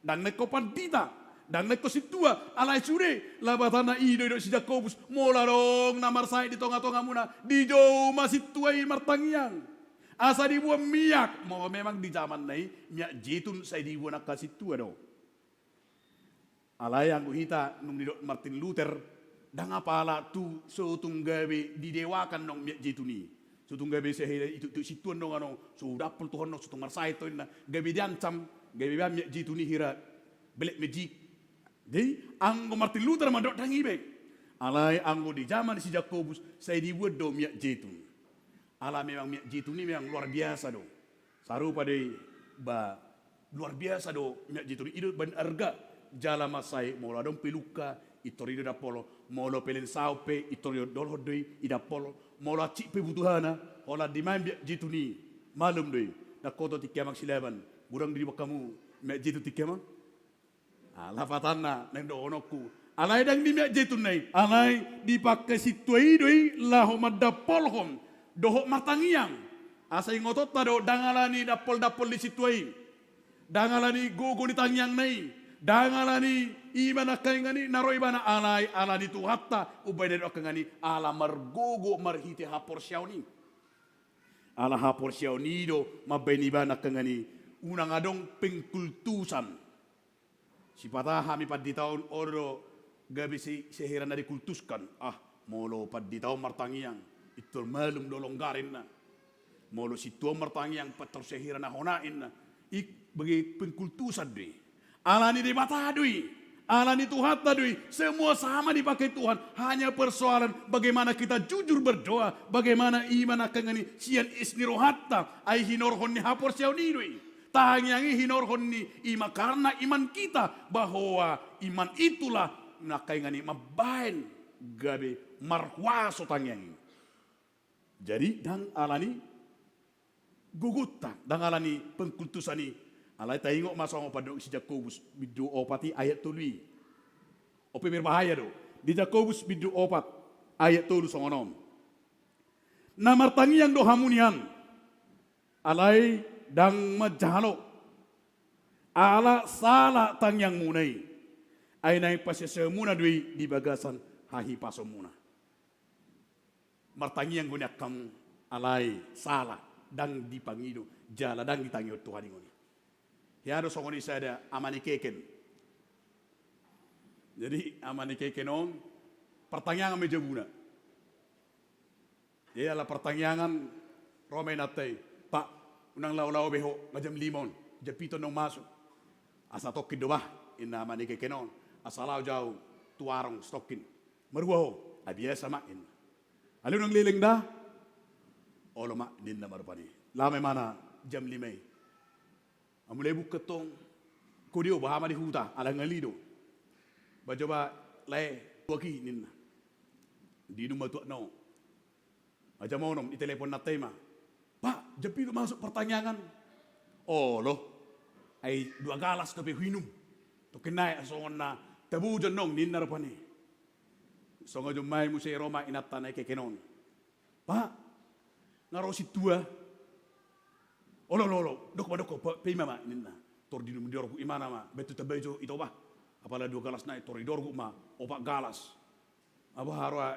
Ndang na ingkon pandita, ndang na ingkon sintua, alai sude, lapatanna i do didok si Jakobus, molo adong na marsahit di tongatongamuna, dijou ma sintua i martangiang. Asa diboan miak, molo memang di jamanna i miak jetun sai diboan angka sintua do. Alai anggo hita, nunga didok Martin Luther, ndang apala tu so tung gabe didewakan annon miak jetun i. So tung gabe sehira ituktuk sintua annon, annon so hudampol Tuhan annon, so tung marsahit ho inna, gabe diancam, gabe baen miak jetun i hira black magic. Jadi anggo Martin Luther mandok ndang i be. Alai anggo di jaman si Jakobus sai diboan do miak jetun. Ala memang miak jetun i memang luar biasa do. Sarupa do i, ba, luar biasa do miak jetun i, i do baen arga. Jala mansai molo adong pe luka, pintor i do didampol. Molo pe lensa pe, pintor i do, dolhon do i, didampol. Molo hansit pe butuhana, holan dimaen miak jetun i, malum do i. Ndang hohom tingki amang Silaban, godang do diboan hamu miak jetun tingki amang? Ah, lapatanna naeng dohononku. Alai ndang di miak jetunna i, alai dipangke sintua i do i laho mandampolhon dohot martangiang. Asa ingotonta do, ndang ala ni dampoldampol ni sintua i, ndang ala ni gogo ni tangiangna i, ndang ala ni i ma nangkaningan i na ro ibana, alai ala ni Tuhanta, umbahen na didok nangkaningan i, ala margogo marhite haporseaon i. Ala haporseaon i do mambahen ibana nangkaningan i unang adong pengkultusan. Sipata hami pandita on, olo do gabe se-, sehira na dikultuskan. Ah, molo pandita on martangiang, pintor malum do, longgar inna. Molo sintua on martangiang, pintor sehira na hona inna. I bagian pengkultusan do i. Ala ni Debata do i. Ala ni Tuhanta do i. Semua sama dipakai Tuhan. Hanya persoalan bagaimana kita jujur berdoa, bagaimana i ma nangkaningan i sian is ni rohanta, ai hinorhon ni haporseaon i do i. Tangiang i hinorhon ni, i ma karena iman kita, bahwa iman itulah nangkaningan i mambahen gabe marhuaso tangiang i. Jadi, ndang ala ni gogonta, ndang ala ni pengkultusan i. Alai taingot ma songon pandok si Jakobus bindu opat i ayat tolu i. On pe berbahaya do. Di Jakobus bindu opat ayat tolu songon on. Na martangiang do hamu nian, alai ndang manjalo, ala sala tangiangmuna i, ai naeng paseaseonmuna do i di bagasan hahipasonmuna. Martangiang do nian hamu, alai sala, ndang dipangido, jala ndang ditangihon Tuhan i, songon i. Hea do songon i sada ama ni keken. Jadi ama ni keken on, partangiangan ma i jabuna. Jadi ala partangiangan, ro ma inanta i, "Pak, unang laho-laho be ho, nga jam lima on, jam pitu annon masuk." "Asa tongkin do bah," ninna ama ni keken on, "asa laho jo ahu tu warung satongkin." "Marhua ho?" "Ah, biasa ma," ninna. "Alai unang leleng da." "Olo ma," ninna ma rupani. Laho ma ibana jam lima i. "Ahu mulai buka tong, kodi ho, boha ma di huta, ala ngali do." "Ba jo ba lae tuak i," ninna. Diinum ma tuakna on. Nga jam onom, ditelepon inanta i ma. "Pak, jam pitu masuk partangiangan." "Olo, ai dua galas dope huinum. Tongkin nai, songon na tabo jo annon," ninna rupani. Songon i ma i muse, ro ma inanta na ni keken on. "Pak, nga ro sintua." "Olo, olo, olo, dok ma, dok ma, pe-, paima ma," ninna. Tor di, di dorguk imana ma, baen tu tamba i jo i Toba. Apala dua galas nai, tor di dorguk ma opat galas. Aha roha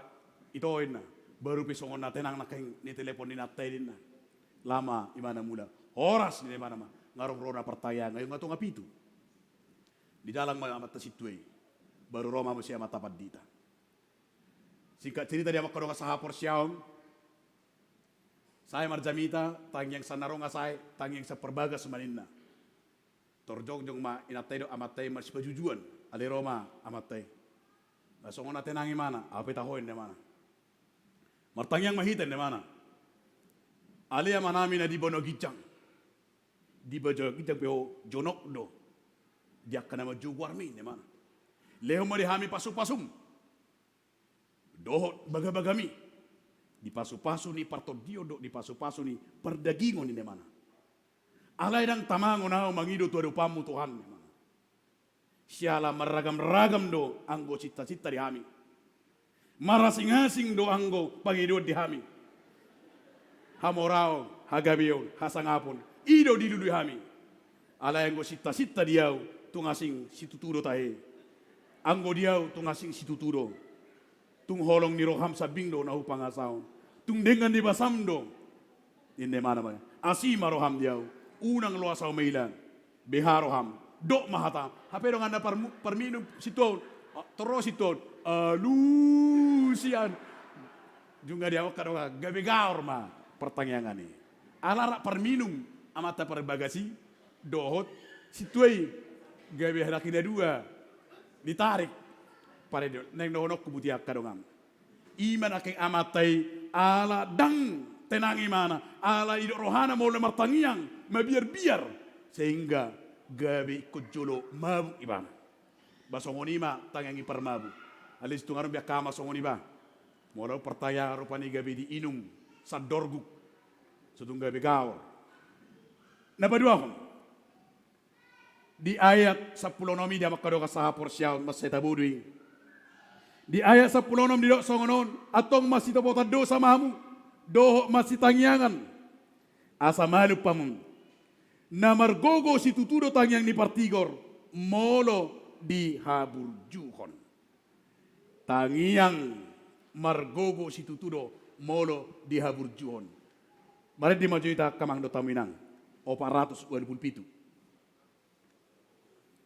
i Toba inna. Baru pe songon na tenang nangkin nitelepon ni inanta i ninna. Lama imana mula. Horas ninna imana ma. Nga ro ro na partangiangan, nga tonga pitu. Didalan ma amanta sintua i. Baru ro ma muse amanta pandita. Singkat cerita di amang hamu dongan sahaporseaon, sae ma jamita, tangiang sian na ro nga sae, tangiang sian parbagas ma ninna. Tor jongjong ma inanta i dohot amanta i marsipajujuan, alai ro ma amanta i. Nga songon na tenang imana, aha pe taho inna imana. Martangiang ma hita inna imana. Ale Amanami na di banua ginjang. Di banua ginjang pe ho jonok do. Di angka na manjou goarmi inna imana. Lehon ma di hami pasupasum. Dohot bagabagami. Di pasupasu ni partondion dohot di pasupasu ni pardagingon inna imana. Alai ndang tamangon ahu mangido tu adopanmu Tuhan inna imana. Siala marragamragam do anggo sintasinta di hami. Marasingasing do anggo pangidoan di hami. Hamoraon, hagabeon, hasangapon, i do dilului hami. Alai anggo sintasinta di ahu tung asing situtu do tahe. Anggo di ahu tung asing situtu do. Tung holong ni roham sambing do na hupangasahon. Tung denggan ni basam do. Inna imana ma. Asi ma roham di ahu. Unang loas ahu mailang. Beha roham. Dok ma hatam. Hape dongan na parmu-, parminum sintua on. Ah, tor ro sintua on. Alusian. Nunga di ahu angka dongan. Gabe gaor ma. Partangiangan i. Ala rap parminum. Amanta parbagas i. Dohot sintua i. Gabe halak i na dua. Ditarik. Pare do. Naeng dohononku buti angka dongan. I ma nangkin amanta i ala ndang tenang imana, ala didok rohana molo martangiang, mabiarbiar, sehingga gabe ingkon jolo mabuk ibana. Ba songon i ma tangiang ni parmabuk. Alai situnganon be angka ama songon i ba. Molo partangiangan rupani gabe diinum sandorguk. Sotung gabe gaor. Na paduahon. Di ayat sampulu onom i di amang hamu dongan sahaporseaon, mansai tabo do i. Di ayat sampulu onom didok songon on, antong mansitopotan dosa ma hamu, dohot mansitangiangan. Asa malum hamu. Na margogo situtu do tangiang ni partigor, molo dihaburjuhon. Tangiang margogo situtu do molo dihaburjuhon. Marende ma jo hita angka amang dohot hamu inang. Opat ratus ualu pulu pitu.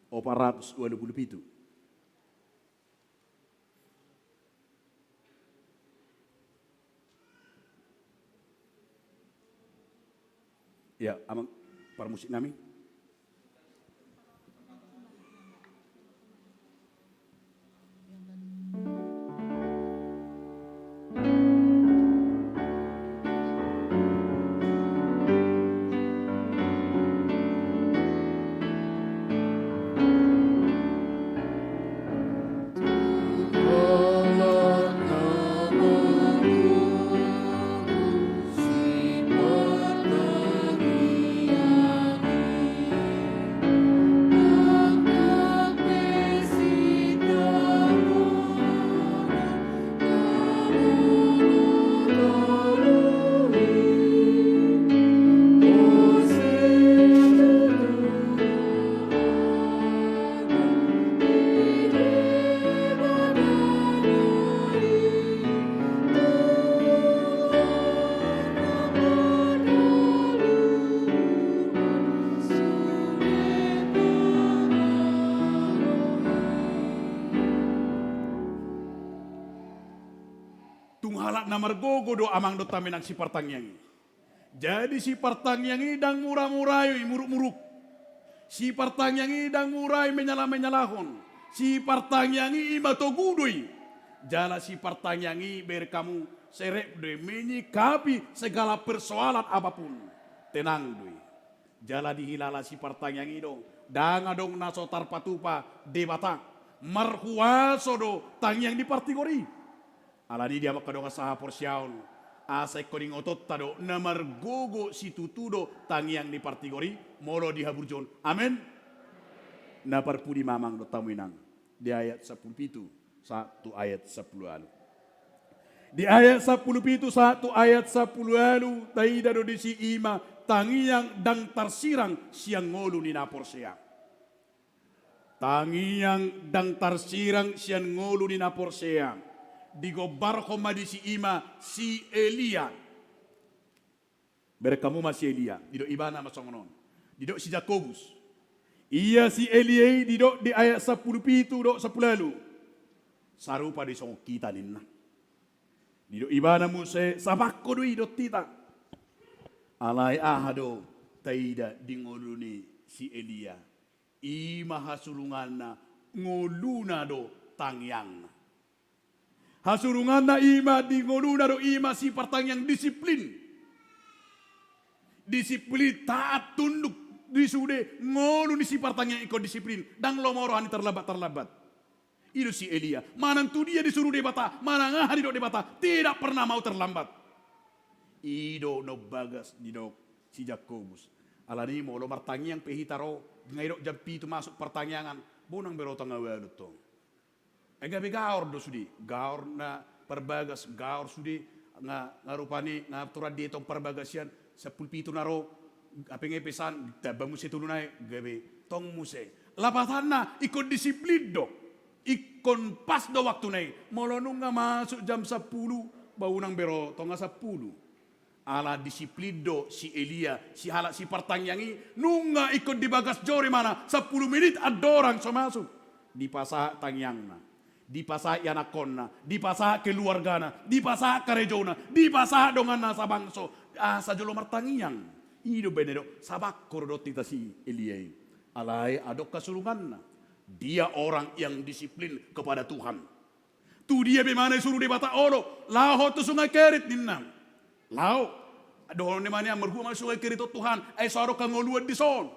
Opat ratus ualu pulu pitu. Ya, amang parmusik nami. Tung halak na margogo do amang dohot hamu inang sipartangiang i. Jadi sipartangiang i ndang mura-mura i muruk-muruk. Sipartangiang i ndang mura i menyala-menyalahon. Sipartangiang i ima togu do i. Jala sipartangiang i bereng hamu serep do i menyikapi segala persoalan apapun. Tenang do i. Jala dihilala sipartangiang i do. Ndang adong na so tarpatupa Debata. Marhuaso do tangiang ni partigor i. Alani i di amang hamu dongan sahaporseaon, asa ingkon ingotonta do, na margogo situtu do tangiang ni partigor i, molo dihaburjuhon. Amen. Na parpudi ma amang dohot hamu inang, di ayat sampulu pitu sahat tu ayat sampulu ualu. Di ayat sampulu pitu sahat tu ayat sampulu ualu, taida do disi ima Tangiang ndang tarsirang sian ngolu ni na porsea. Tangiang ndang tarsirang sian ngolu ni na porsea. Digombarhon ma disi i ma si Elia. Bereng hamu ma si Elia, didok ibana ma songon on. Didok si Jakobus. Ia si Elia i didok di ayat sampulu pitu dohot sampulu ualu. Sarupa do i songon hita ninna. Didok ibana muse, sabangko do i dohot hita. Alai aha do taida di ngolu ni si Elia? I ma hasurunganna, ngoluna do tangiangna. Hasurunganna i ma di ngoluna do i ma sipartangiang, disiplin. Disiplin, taat, tunduk di sude ngolu ni sipartangiang ingkon disiplin. Ndang lomo roha ni tarlambat-tarlambat. I do si Elia. Manang tu dia disuru Debata, manang aha didok Debata, tidak pernah mau terlambat. I do na umbagas didok si Jakobus. Alani molo martangiang pe hita ro, nga didok jam pitu masuk partangiangan, bo unang be ro tonga ualu tong. Ai gabe gaor do sude, gaor na parbagas, gaor sude, nga, nga rupani, nga aturan dietong parbagas ian, sampulu pitu na ro, hape nga i pesan, tamba muse tolu nai, gabe tong muse. Lapatanna, ingkon disiplin do, ingkon pas do waktuna i, molo nunga masuk jam sampulu, ba unang be ro tonga sampulu. Ala disiplin do si Elia, si halak sipartangiang i, nunga ingkon di bagas joro imana, sampulu menit andorang so masuk. Dipasahat tangiangna, dipasahat ianakhonna, dipasahat keluargana, dipasahat karejona, dipasahat donganna sabangso, asa jolo martangiang. I do baen na didok, sabangko do dohot hita si Elia i. Alai adong hasurunganna. Dia orang yang disiplin kepada Tuhan. Tu dia be imana disuru Debata, olo, laho ho tu Sungai Kerit ninna. Laho. Dohonon ni imana, marhua ma Sungai Kerit on Tuhan, ai so adong hangoluan dison.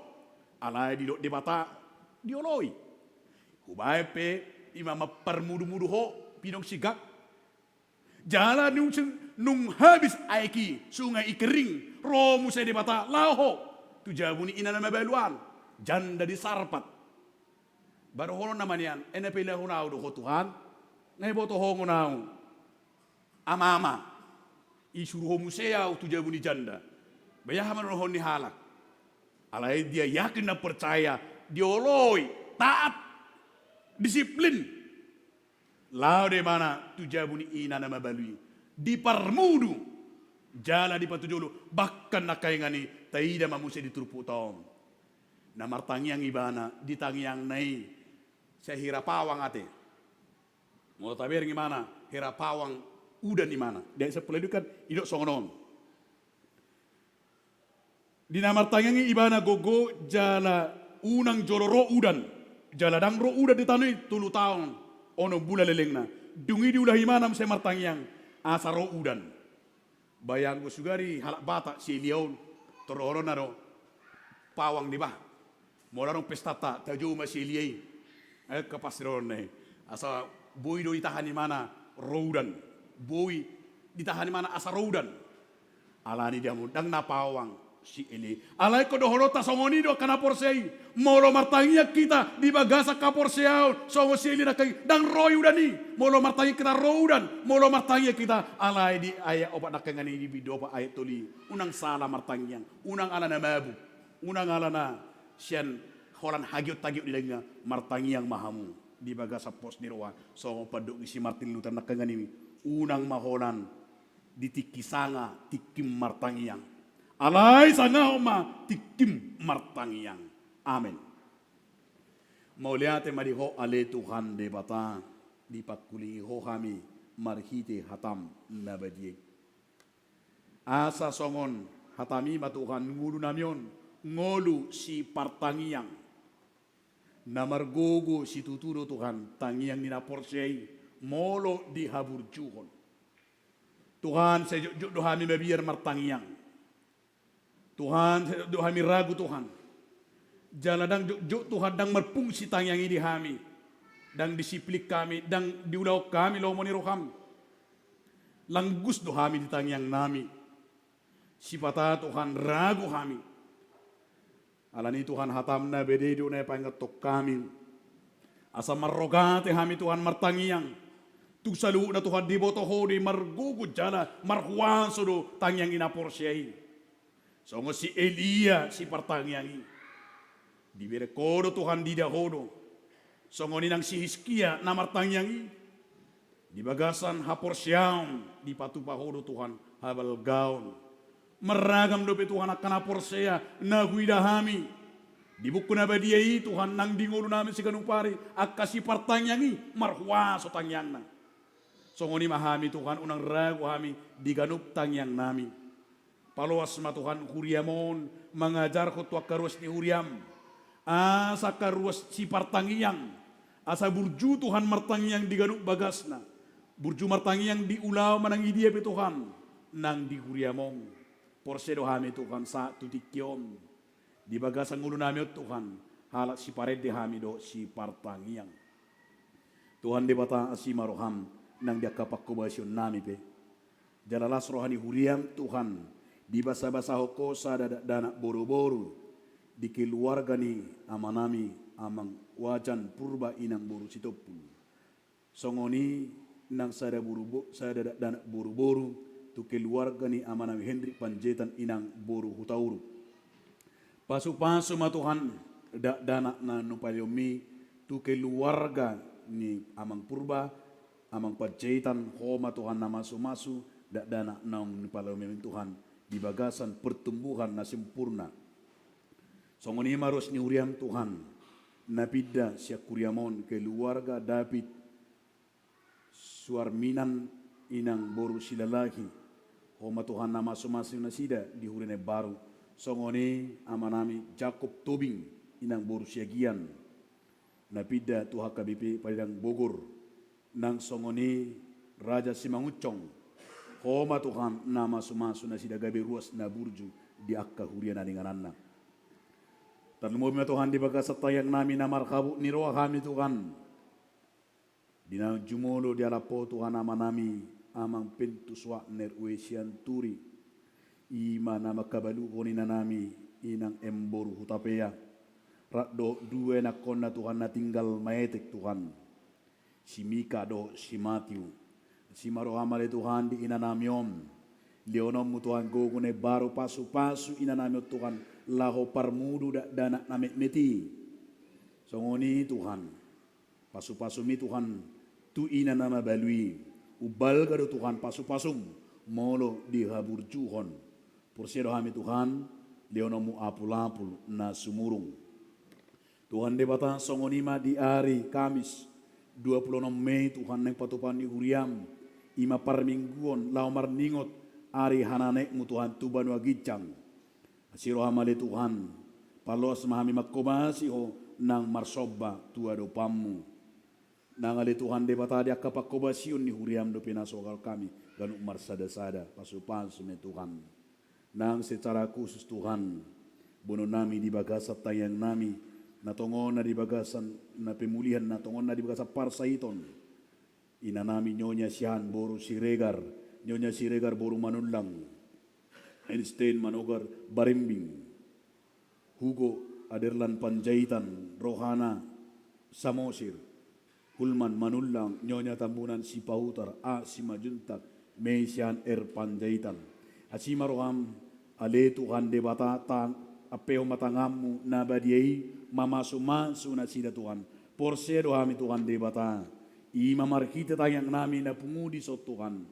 Alai didok Debata, dioloi. Hubaen pe, ima mamparmudu-mudu ho, pinong sigak. Jala nung, nung habis aek i, sungai i kering, ro muse Debata, laho ho tu jabu ni ina na mabalu an, janda di Sarpat. Ba dohonon na ma nian, ai na pailaon ahu do ho Tuhan, nga iboto ho ngon ahu. Ama-ama, isuru ho muse ahu tu jabu ni janda. Ba aha ma dohonon ni halak? Alai dia yakin na percaya, dioloi, taat, disiplin. Laho do imana tu jabu ni ina na mabalu i. Diparmudu, jala dipatojolo, bahkan nangkaningan i taida ma muse di turpukta on. Na martangiang ibana, di tangiangna i, sai hira pawang ate. Molo tabereng imana, hira pawang udan imana. Di ayat sampulu ualu kan, didok songon on. Di na martangiang i ibana gogo jala unang jolo ro udan. Jala ndang ro udan di tano i tolu taon, onom bulan lelengna. Dung i diulah imana muse martangiang, asa ro udan. Ba anggo sugari halak Batak si Elia on, tor dohononna do pawang di bah. Molo adong pestanta, tajou ma si Elia i. Ai angka pasti dohononna i. Asa boi do ditahan imana ro udan. Boi ditahan imana asa ro udan. Alani dia mundang na pawang si Elia i. Alai ingkon dohononta songon i do angka na porsea i. Molo martangiang hita di bagasan haporseaon songon si Elia i nangkin, ndang ro udan i. Molo martangiang hita ro udan. Molo martangiang hita, alai di ayat opat nangkaningan i, di bindu opat ayat tolu i. Unang sala martangiang. Unang ala na mabuk. Unang ala na sian holan hagiot-hagiot ni daging, martangiang ma hamu di bagasan pos ni roha, songon pandok ni si Martin Luther nangkaningan i, unang ma holan di tingki sanga tingkim martangiang. Alai sangahon ma tingkim martangiang. Amen. Mauliate ma di Ho ale Tuhan Debata, dipangkulingi Ho hami marhite hataM na badia i. Asa songon hataMi ma Tuhan, ngolunami on ngolu sipartangiang. Na margogo situtu do Tuhan tangiang ni na porsea i molo dihaburjuhon. Tuhan, sai jotjot do hami mabiar martangiang. Tuhan, sai jotjot do hami ragu Tuhan. Jala ndang jotjot Tuhan, ndang marfungsi tangiang i di hami. Ndang disiplin hami, ndang diulahon hami lomo ni rohaM. Langgus do hami di tangiangnami. Sipata Tuhan ragu hami. Alani Tuhan hataM na badia i do na paingathon hami. Asa marrogate hami Tuhan martangiang. Tung saluhutna Tuhan diboto Ho do i margogo jala marhuaso do tangiang ni na porsea i. Songon si Elia sipartangiang i, dibereng Ho do Tuhan, diida Ho do. Songon i nang si Hiskia na martangiang i, di bagasan haporseaon dipatupa Ho do Tuhan habalgaon. Marragam dope Tuhan angka na porsea na huida hami di Buku na Badia i Tuhan, nang di ngolunami siganup ari angka sipartangiang i marhuaso tangiangna. Songon i ma hami Tuhan, unang ragu hami di ganup tangiangnami. Paloas ma Tuhan huriam on mangajarhon tu angka ruas ni huriam, asa angka ruas sipartangiang, asa burju Tuhan martangiang di ganup bagasna, burju martangiang di ulaon manang di dia pe Tuhan, nang di huriam on. Porsea do hami Tuhan sahat tu tingki on, di bagasan ngolunami on Tuhan, halak siparende hami dohot sipartangiang. Tuhan Debata, asi ma roham nang di angka pangkobasionnami pe. Jala las roha ni huriam Tuhan, dibasabasahon Ho sada dakdanak boruboru di keluarga ni amanami Amang Wajan Purba, Inang boru Sitompul. Songon i nang sada boru bo-, sada dakdanak boruboru tu keluarga ni amanami Henry Panjaitan, Inang boru Hutauruk. Pasupasu ma Tuhan dakdanak na nipalehonmi tu keluarga ni Amang Purba, Amang Panjaitan. Ho ma Tuhan na masumasu dakdanak naung nipalehonmi Tuhan di bagasan pertumbuhan na sempurna. Songon i ma ruas ni huriam Tuhan, na pinda sian huriam on, keluarga David Suarminan, Inang boru Silalahi. Ho ma Tuhan na masumasu nasida di huria na imbaru. Songon i amanami Jakob Tobing, Inang boru Siagian, na pinda tu H K B P Padang Bogor. Nang songon i Raja Simangunsong. Ho ma Tuhan na masumasu nasida gabe ruas na burju di angka huria na nian ingananna. Tarlumobi ma Tuhan di bagasan tangiangnami na marhabot ni roha hami Tuhan, di naung jumolo dialap Ho Tuhan amanami Amang Pentus Wagner W Sianturi, i ma na mangkabaluhon inanami Inang M boru Hutapea, rap dohot dua anakkonna Tuhan na tinggal maetek Tuhan, si Mika dohot si Matiu. Asi ma roham ale Tuhan di inanami on. Lehononmu Tuhan gogo na imbaru, pasupasu inanami on Tuhan, laho parmudu dakdanak na metmet i. Songon i Tuhan, pasupasumi Tuhan tu ina na mabalu i. Umbalga do Tuhan pasupasum molo dihaburjuhon. Porsea do hami Tuhan, lehononmu apulapul na sumurung. Tuhan Debata, songon i ma di ari Kamis dua pulu onom Mei Tuhan, naeng patupahon ni huriam, i ma parmingguon laho marningot ari hananekmu Tuhan tu banua ginjang. Asi roham ale Tuhan, paloas ma hami mangkobasi Ho nang marsomba tu adopanmu. Nang ale Tuhan Debata, di angka pangkobasion ni huriam dope na so hami ganup marsadasada, pasupasu ma Tuhan. Nang secara khusus Tuhan, boanonnami di bagasan tangiangnami, na tongon na di bagasan na pemulihan, na tongon na di bagasan parsahiton. Inanami Nyonya Siahaan boru Siregar, Nyonya Siregar boru Manullang, Einstein Manogar Barimbing, Hugo Aderlan Panjaitan, Rohana Samosir, Hulman Manullang, Nyonya Tambunan Sipahutar, A Simanjuntak, Mei Siahaan R Panjaitan. Asi ma roham ale Tuhan Debata, tang-, ampehon ma tanganmu na badia i mamasumasu nasida Tuhan. Porsea do hami Tuhan Debata, i ma marhite tangiangnami na pungu dison Tuhan,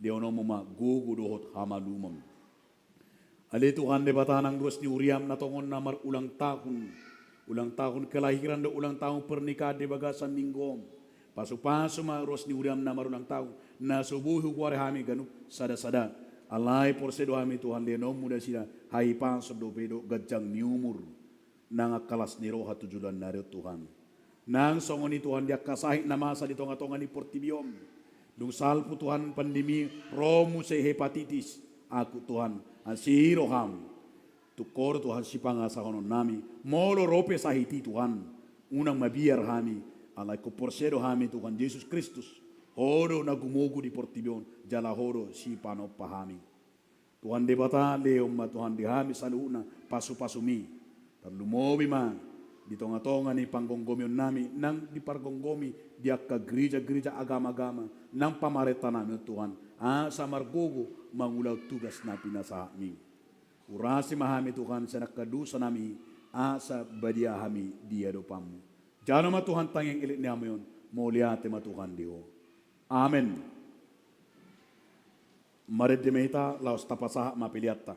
lehononmu ma gogo dohot hamalumon. Ale Tuhan Debata, nang ruas ni huriam na tongon na marulang tahun, ulang tahun kelahiran dohot ulang tahun pernikahan di bagasan minggu on, pasupasu ma ruas ni huriam na marulang tahun, na so boi hugoari hami ganup sadasada. Alai porsea do hami Tuhan, lehononmu nasida hahipason dope dohot ganjang ni umur nang angka las ni roha tu joloan ni ari on Tuhan. Nang songon i Tuhan, di angka sahit na masa di tongatonga ni portibi on, dung salpu Tuhan pandemi, ro muse hepatitis akut Tuhan, asi roham. Tung Ho do Tuhan sipangasahononnami, molo ro pe sahit i Tuhan, unang mabiar hami, alai ingkon porsea do hami Tuhan Jesus Kristus, Ho do na gumogo di portibi on, jala Ho do sipanompa hami. Tuhan Debata, lehon ma Tuhan di hami saluhutna pasupasumi. Tarlumobi ma di tongatonga ni panggomgomionnami, nang dipargomgomi di angka gereja-gereja agama-agama, nang pamarentanami on Tuhan, asa margogo mangulahon tugas na pinasahatmi. Urasi ma hami Tuhan sian angka dosa nami, asa badia hami di adopanmu. Jalo ma Tuhan tangiang elek ni hami on, mauliate ma Tuhan di Ho. Amen. Marende ma hita laos tapasahat ma peleanta.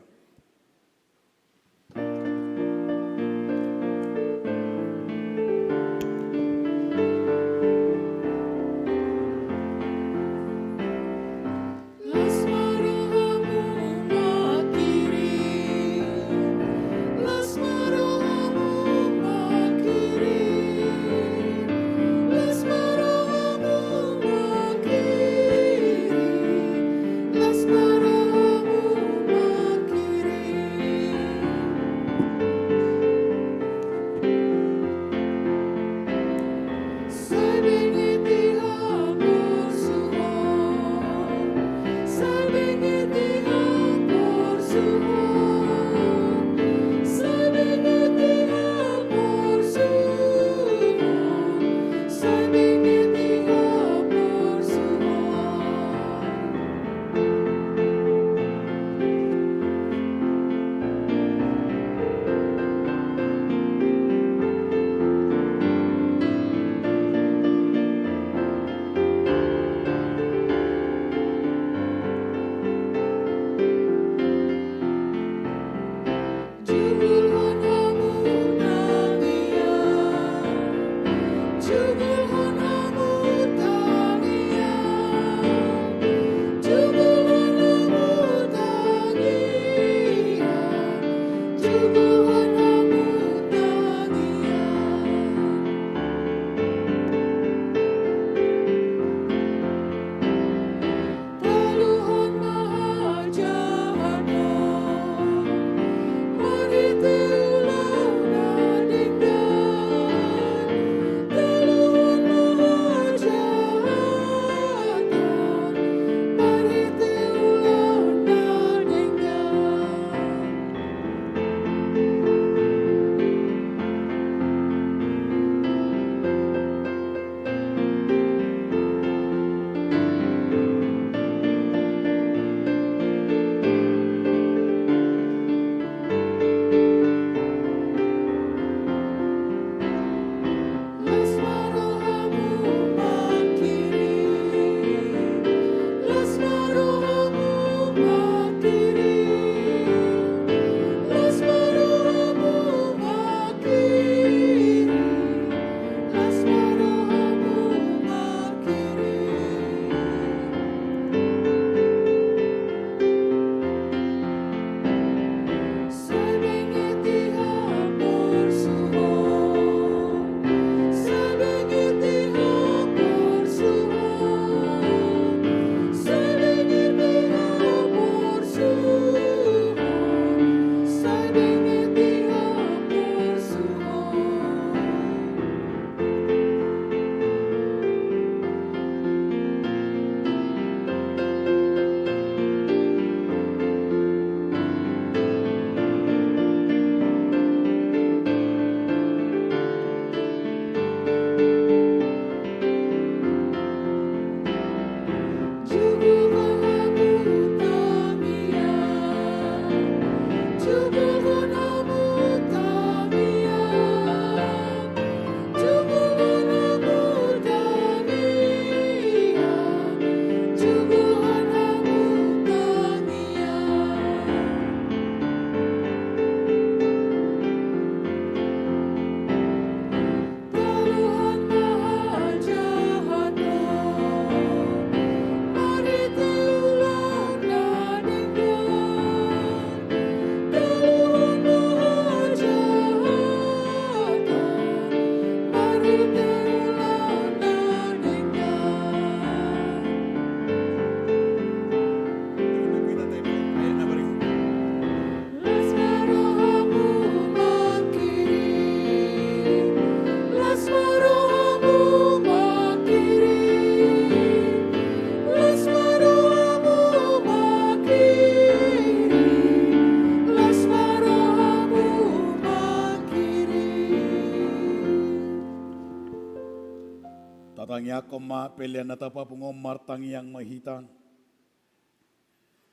Tatangiangkon ma pelean na tapapungu on, martangiang ma hita.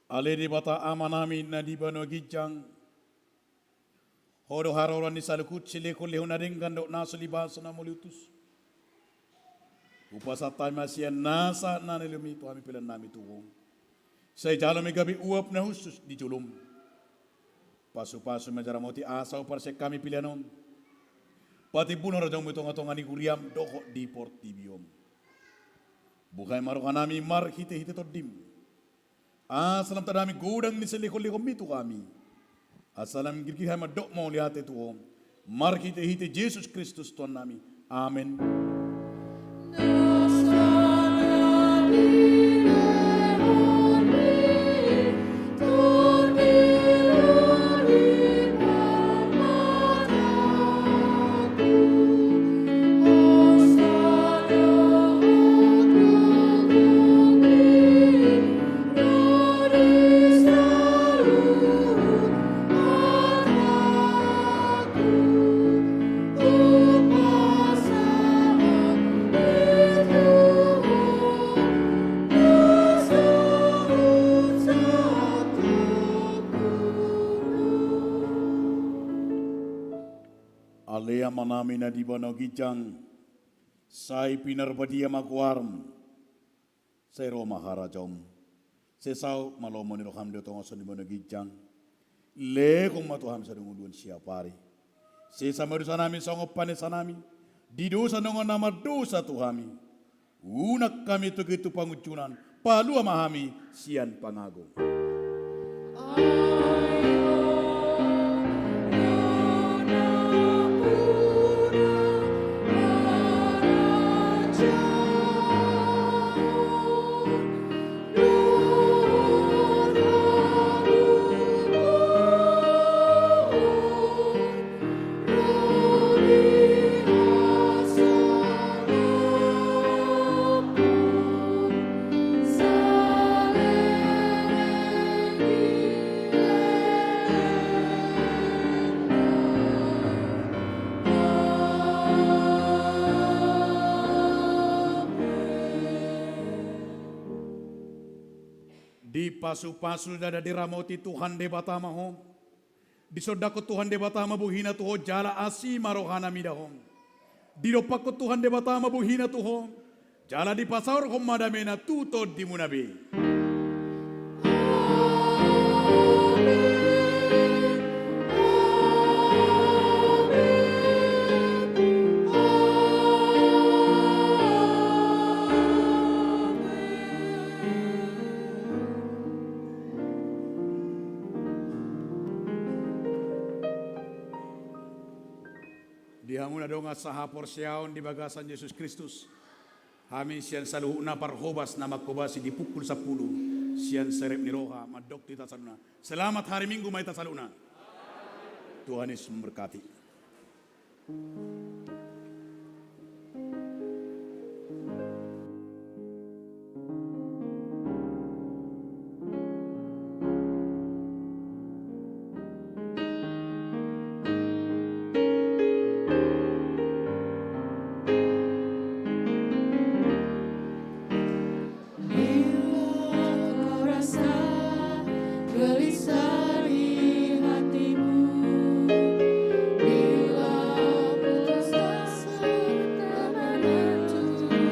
Ale Debata Amanami na di banua ginjang, Ho do haroroan ni saluhut silehonlehon na denggan dohot na so lipaso na mauliutus. Hupasahat hami ma sian nasa na nilehonMi tu hami pelean nami tu Ho. Sai jalo ma i gabe uap na hushus di joloM. Pasupasu ma jala ramoti asa huparsian hami pelean on patimbul harajaonMu di tongatonga ni huriaM dohot di portibi on. Buhai ma roha nami marhitehite TondiM. Asa lam tanda hami godang ni silehonlehonMi tu hami. Asa lam girgir hami mandok mauliate tu Ho. Marhitehite Jesus Kristus Tuhan nami. Amen. Ale Amanami na di banua ginjang, sai pinarbadia ma goarM. Sai ro ma harajaonMu. Sai saut ma lomo ni rohaM di tonga songon i di banua ginjang. Lehon ma tu hami sadari on ngolunami siapari. Sesa ma dosanami songon panesanami di dosa ni dongan na mardosa tu hami. Unang hami togihon tu pangunjunan, palua ma hami sian pangago. Dipasupasu jala diramoti Tuhan Debata ma ho. Disondangkon Tuhan Debata ma bohina tu ho jala asi ma rohana mida ho. Didompakkon Tuhan Debata ma bohina tu ho jala dipasaorhon ma damena tu tondimuna be. Di hamu na dongan sahaporseaon di bagasan Jesus Kristus, hami sian saluhutna parhobas na manghobasi di pukul sampulu sian serep ni roha mandok tu hita saluhutna, selamat hari Minggu ma hita saluhutna. Tuhan Yesus memberkati.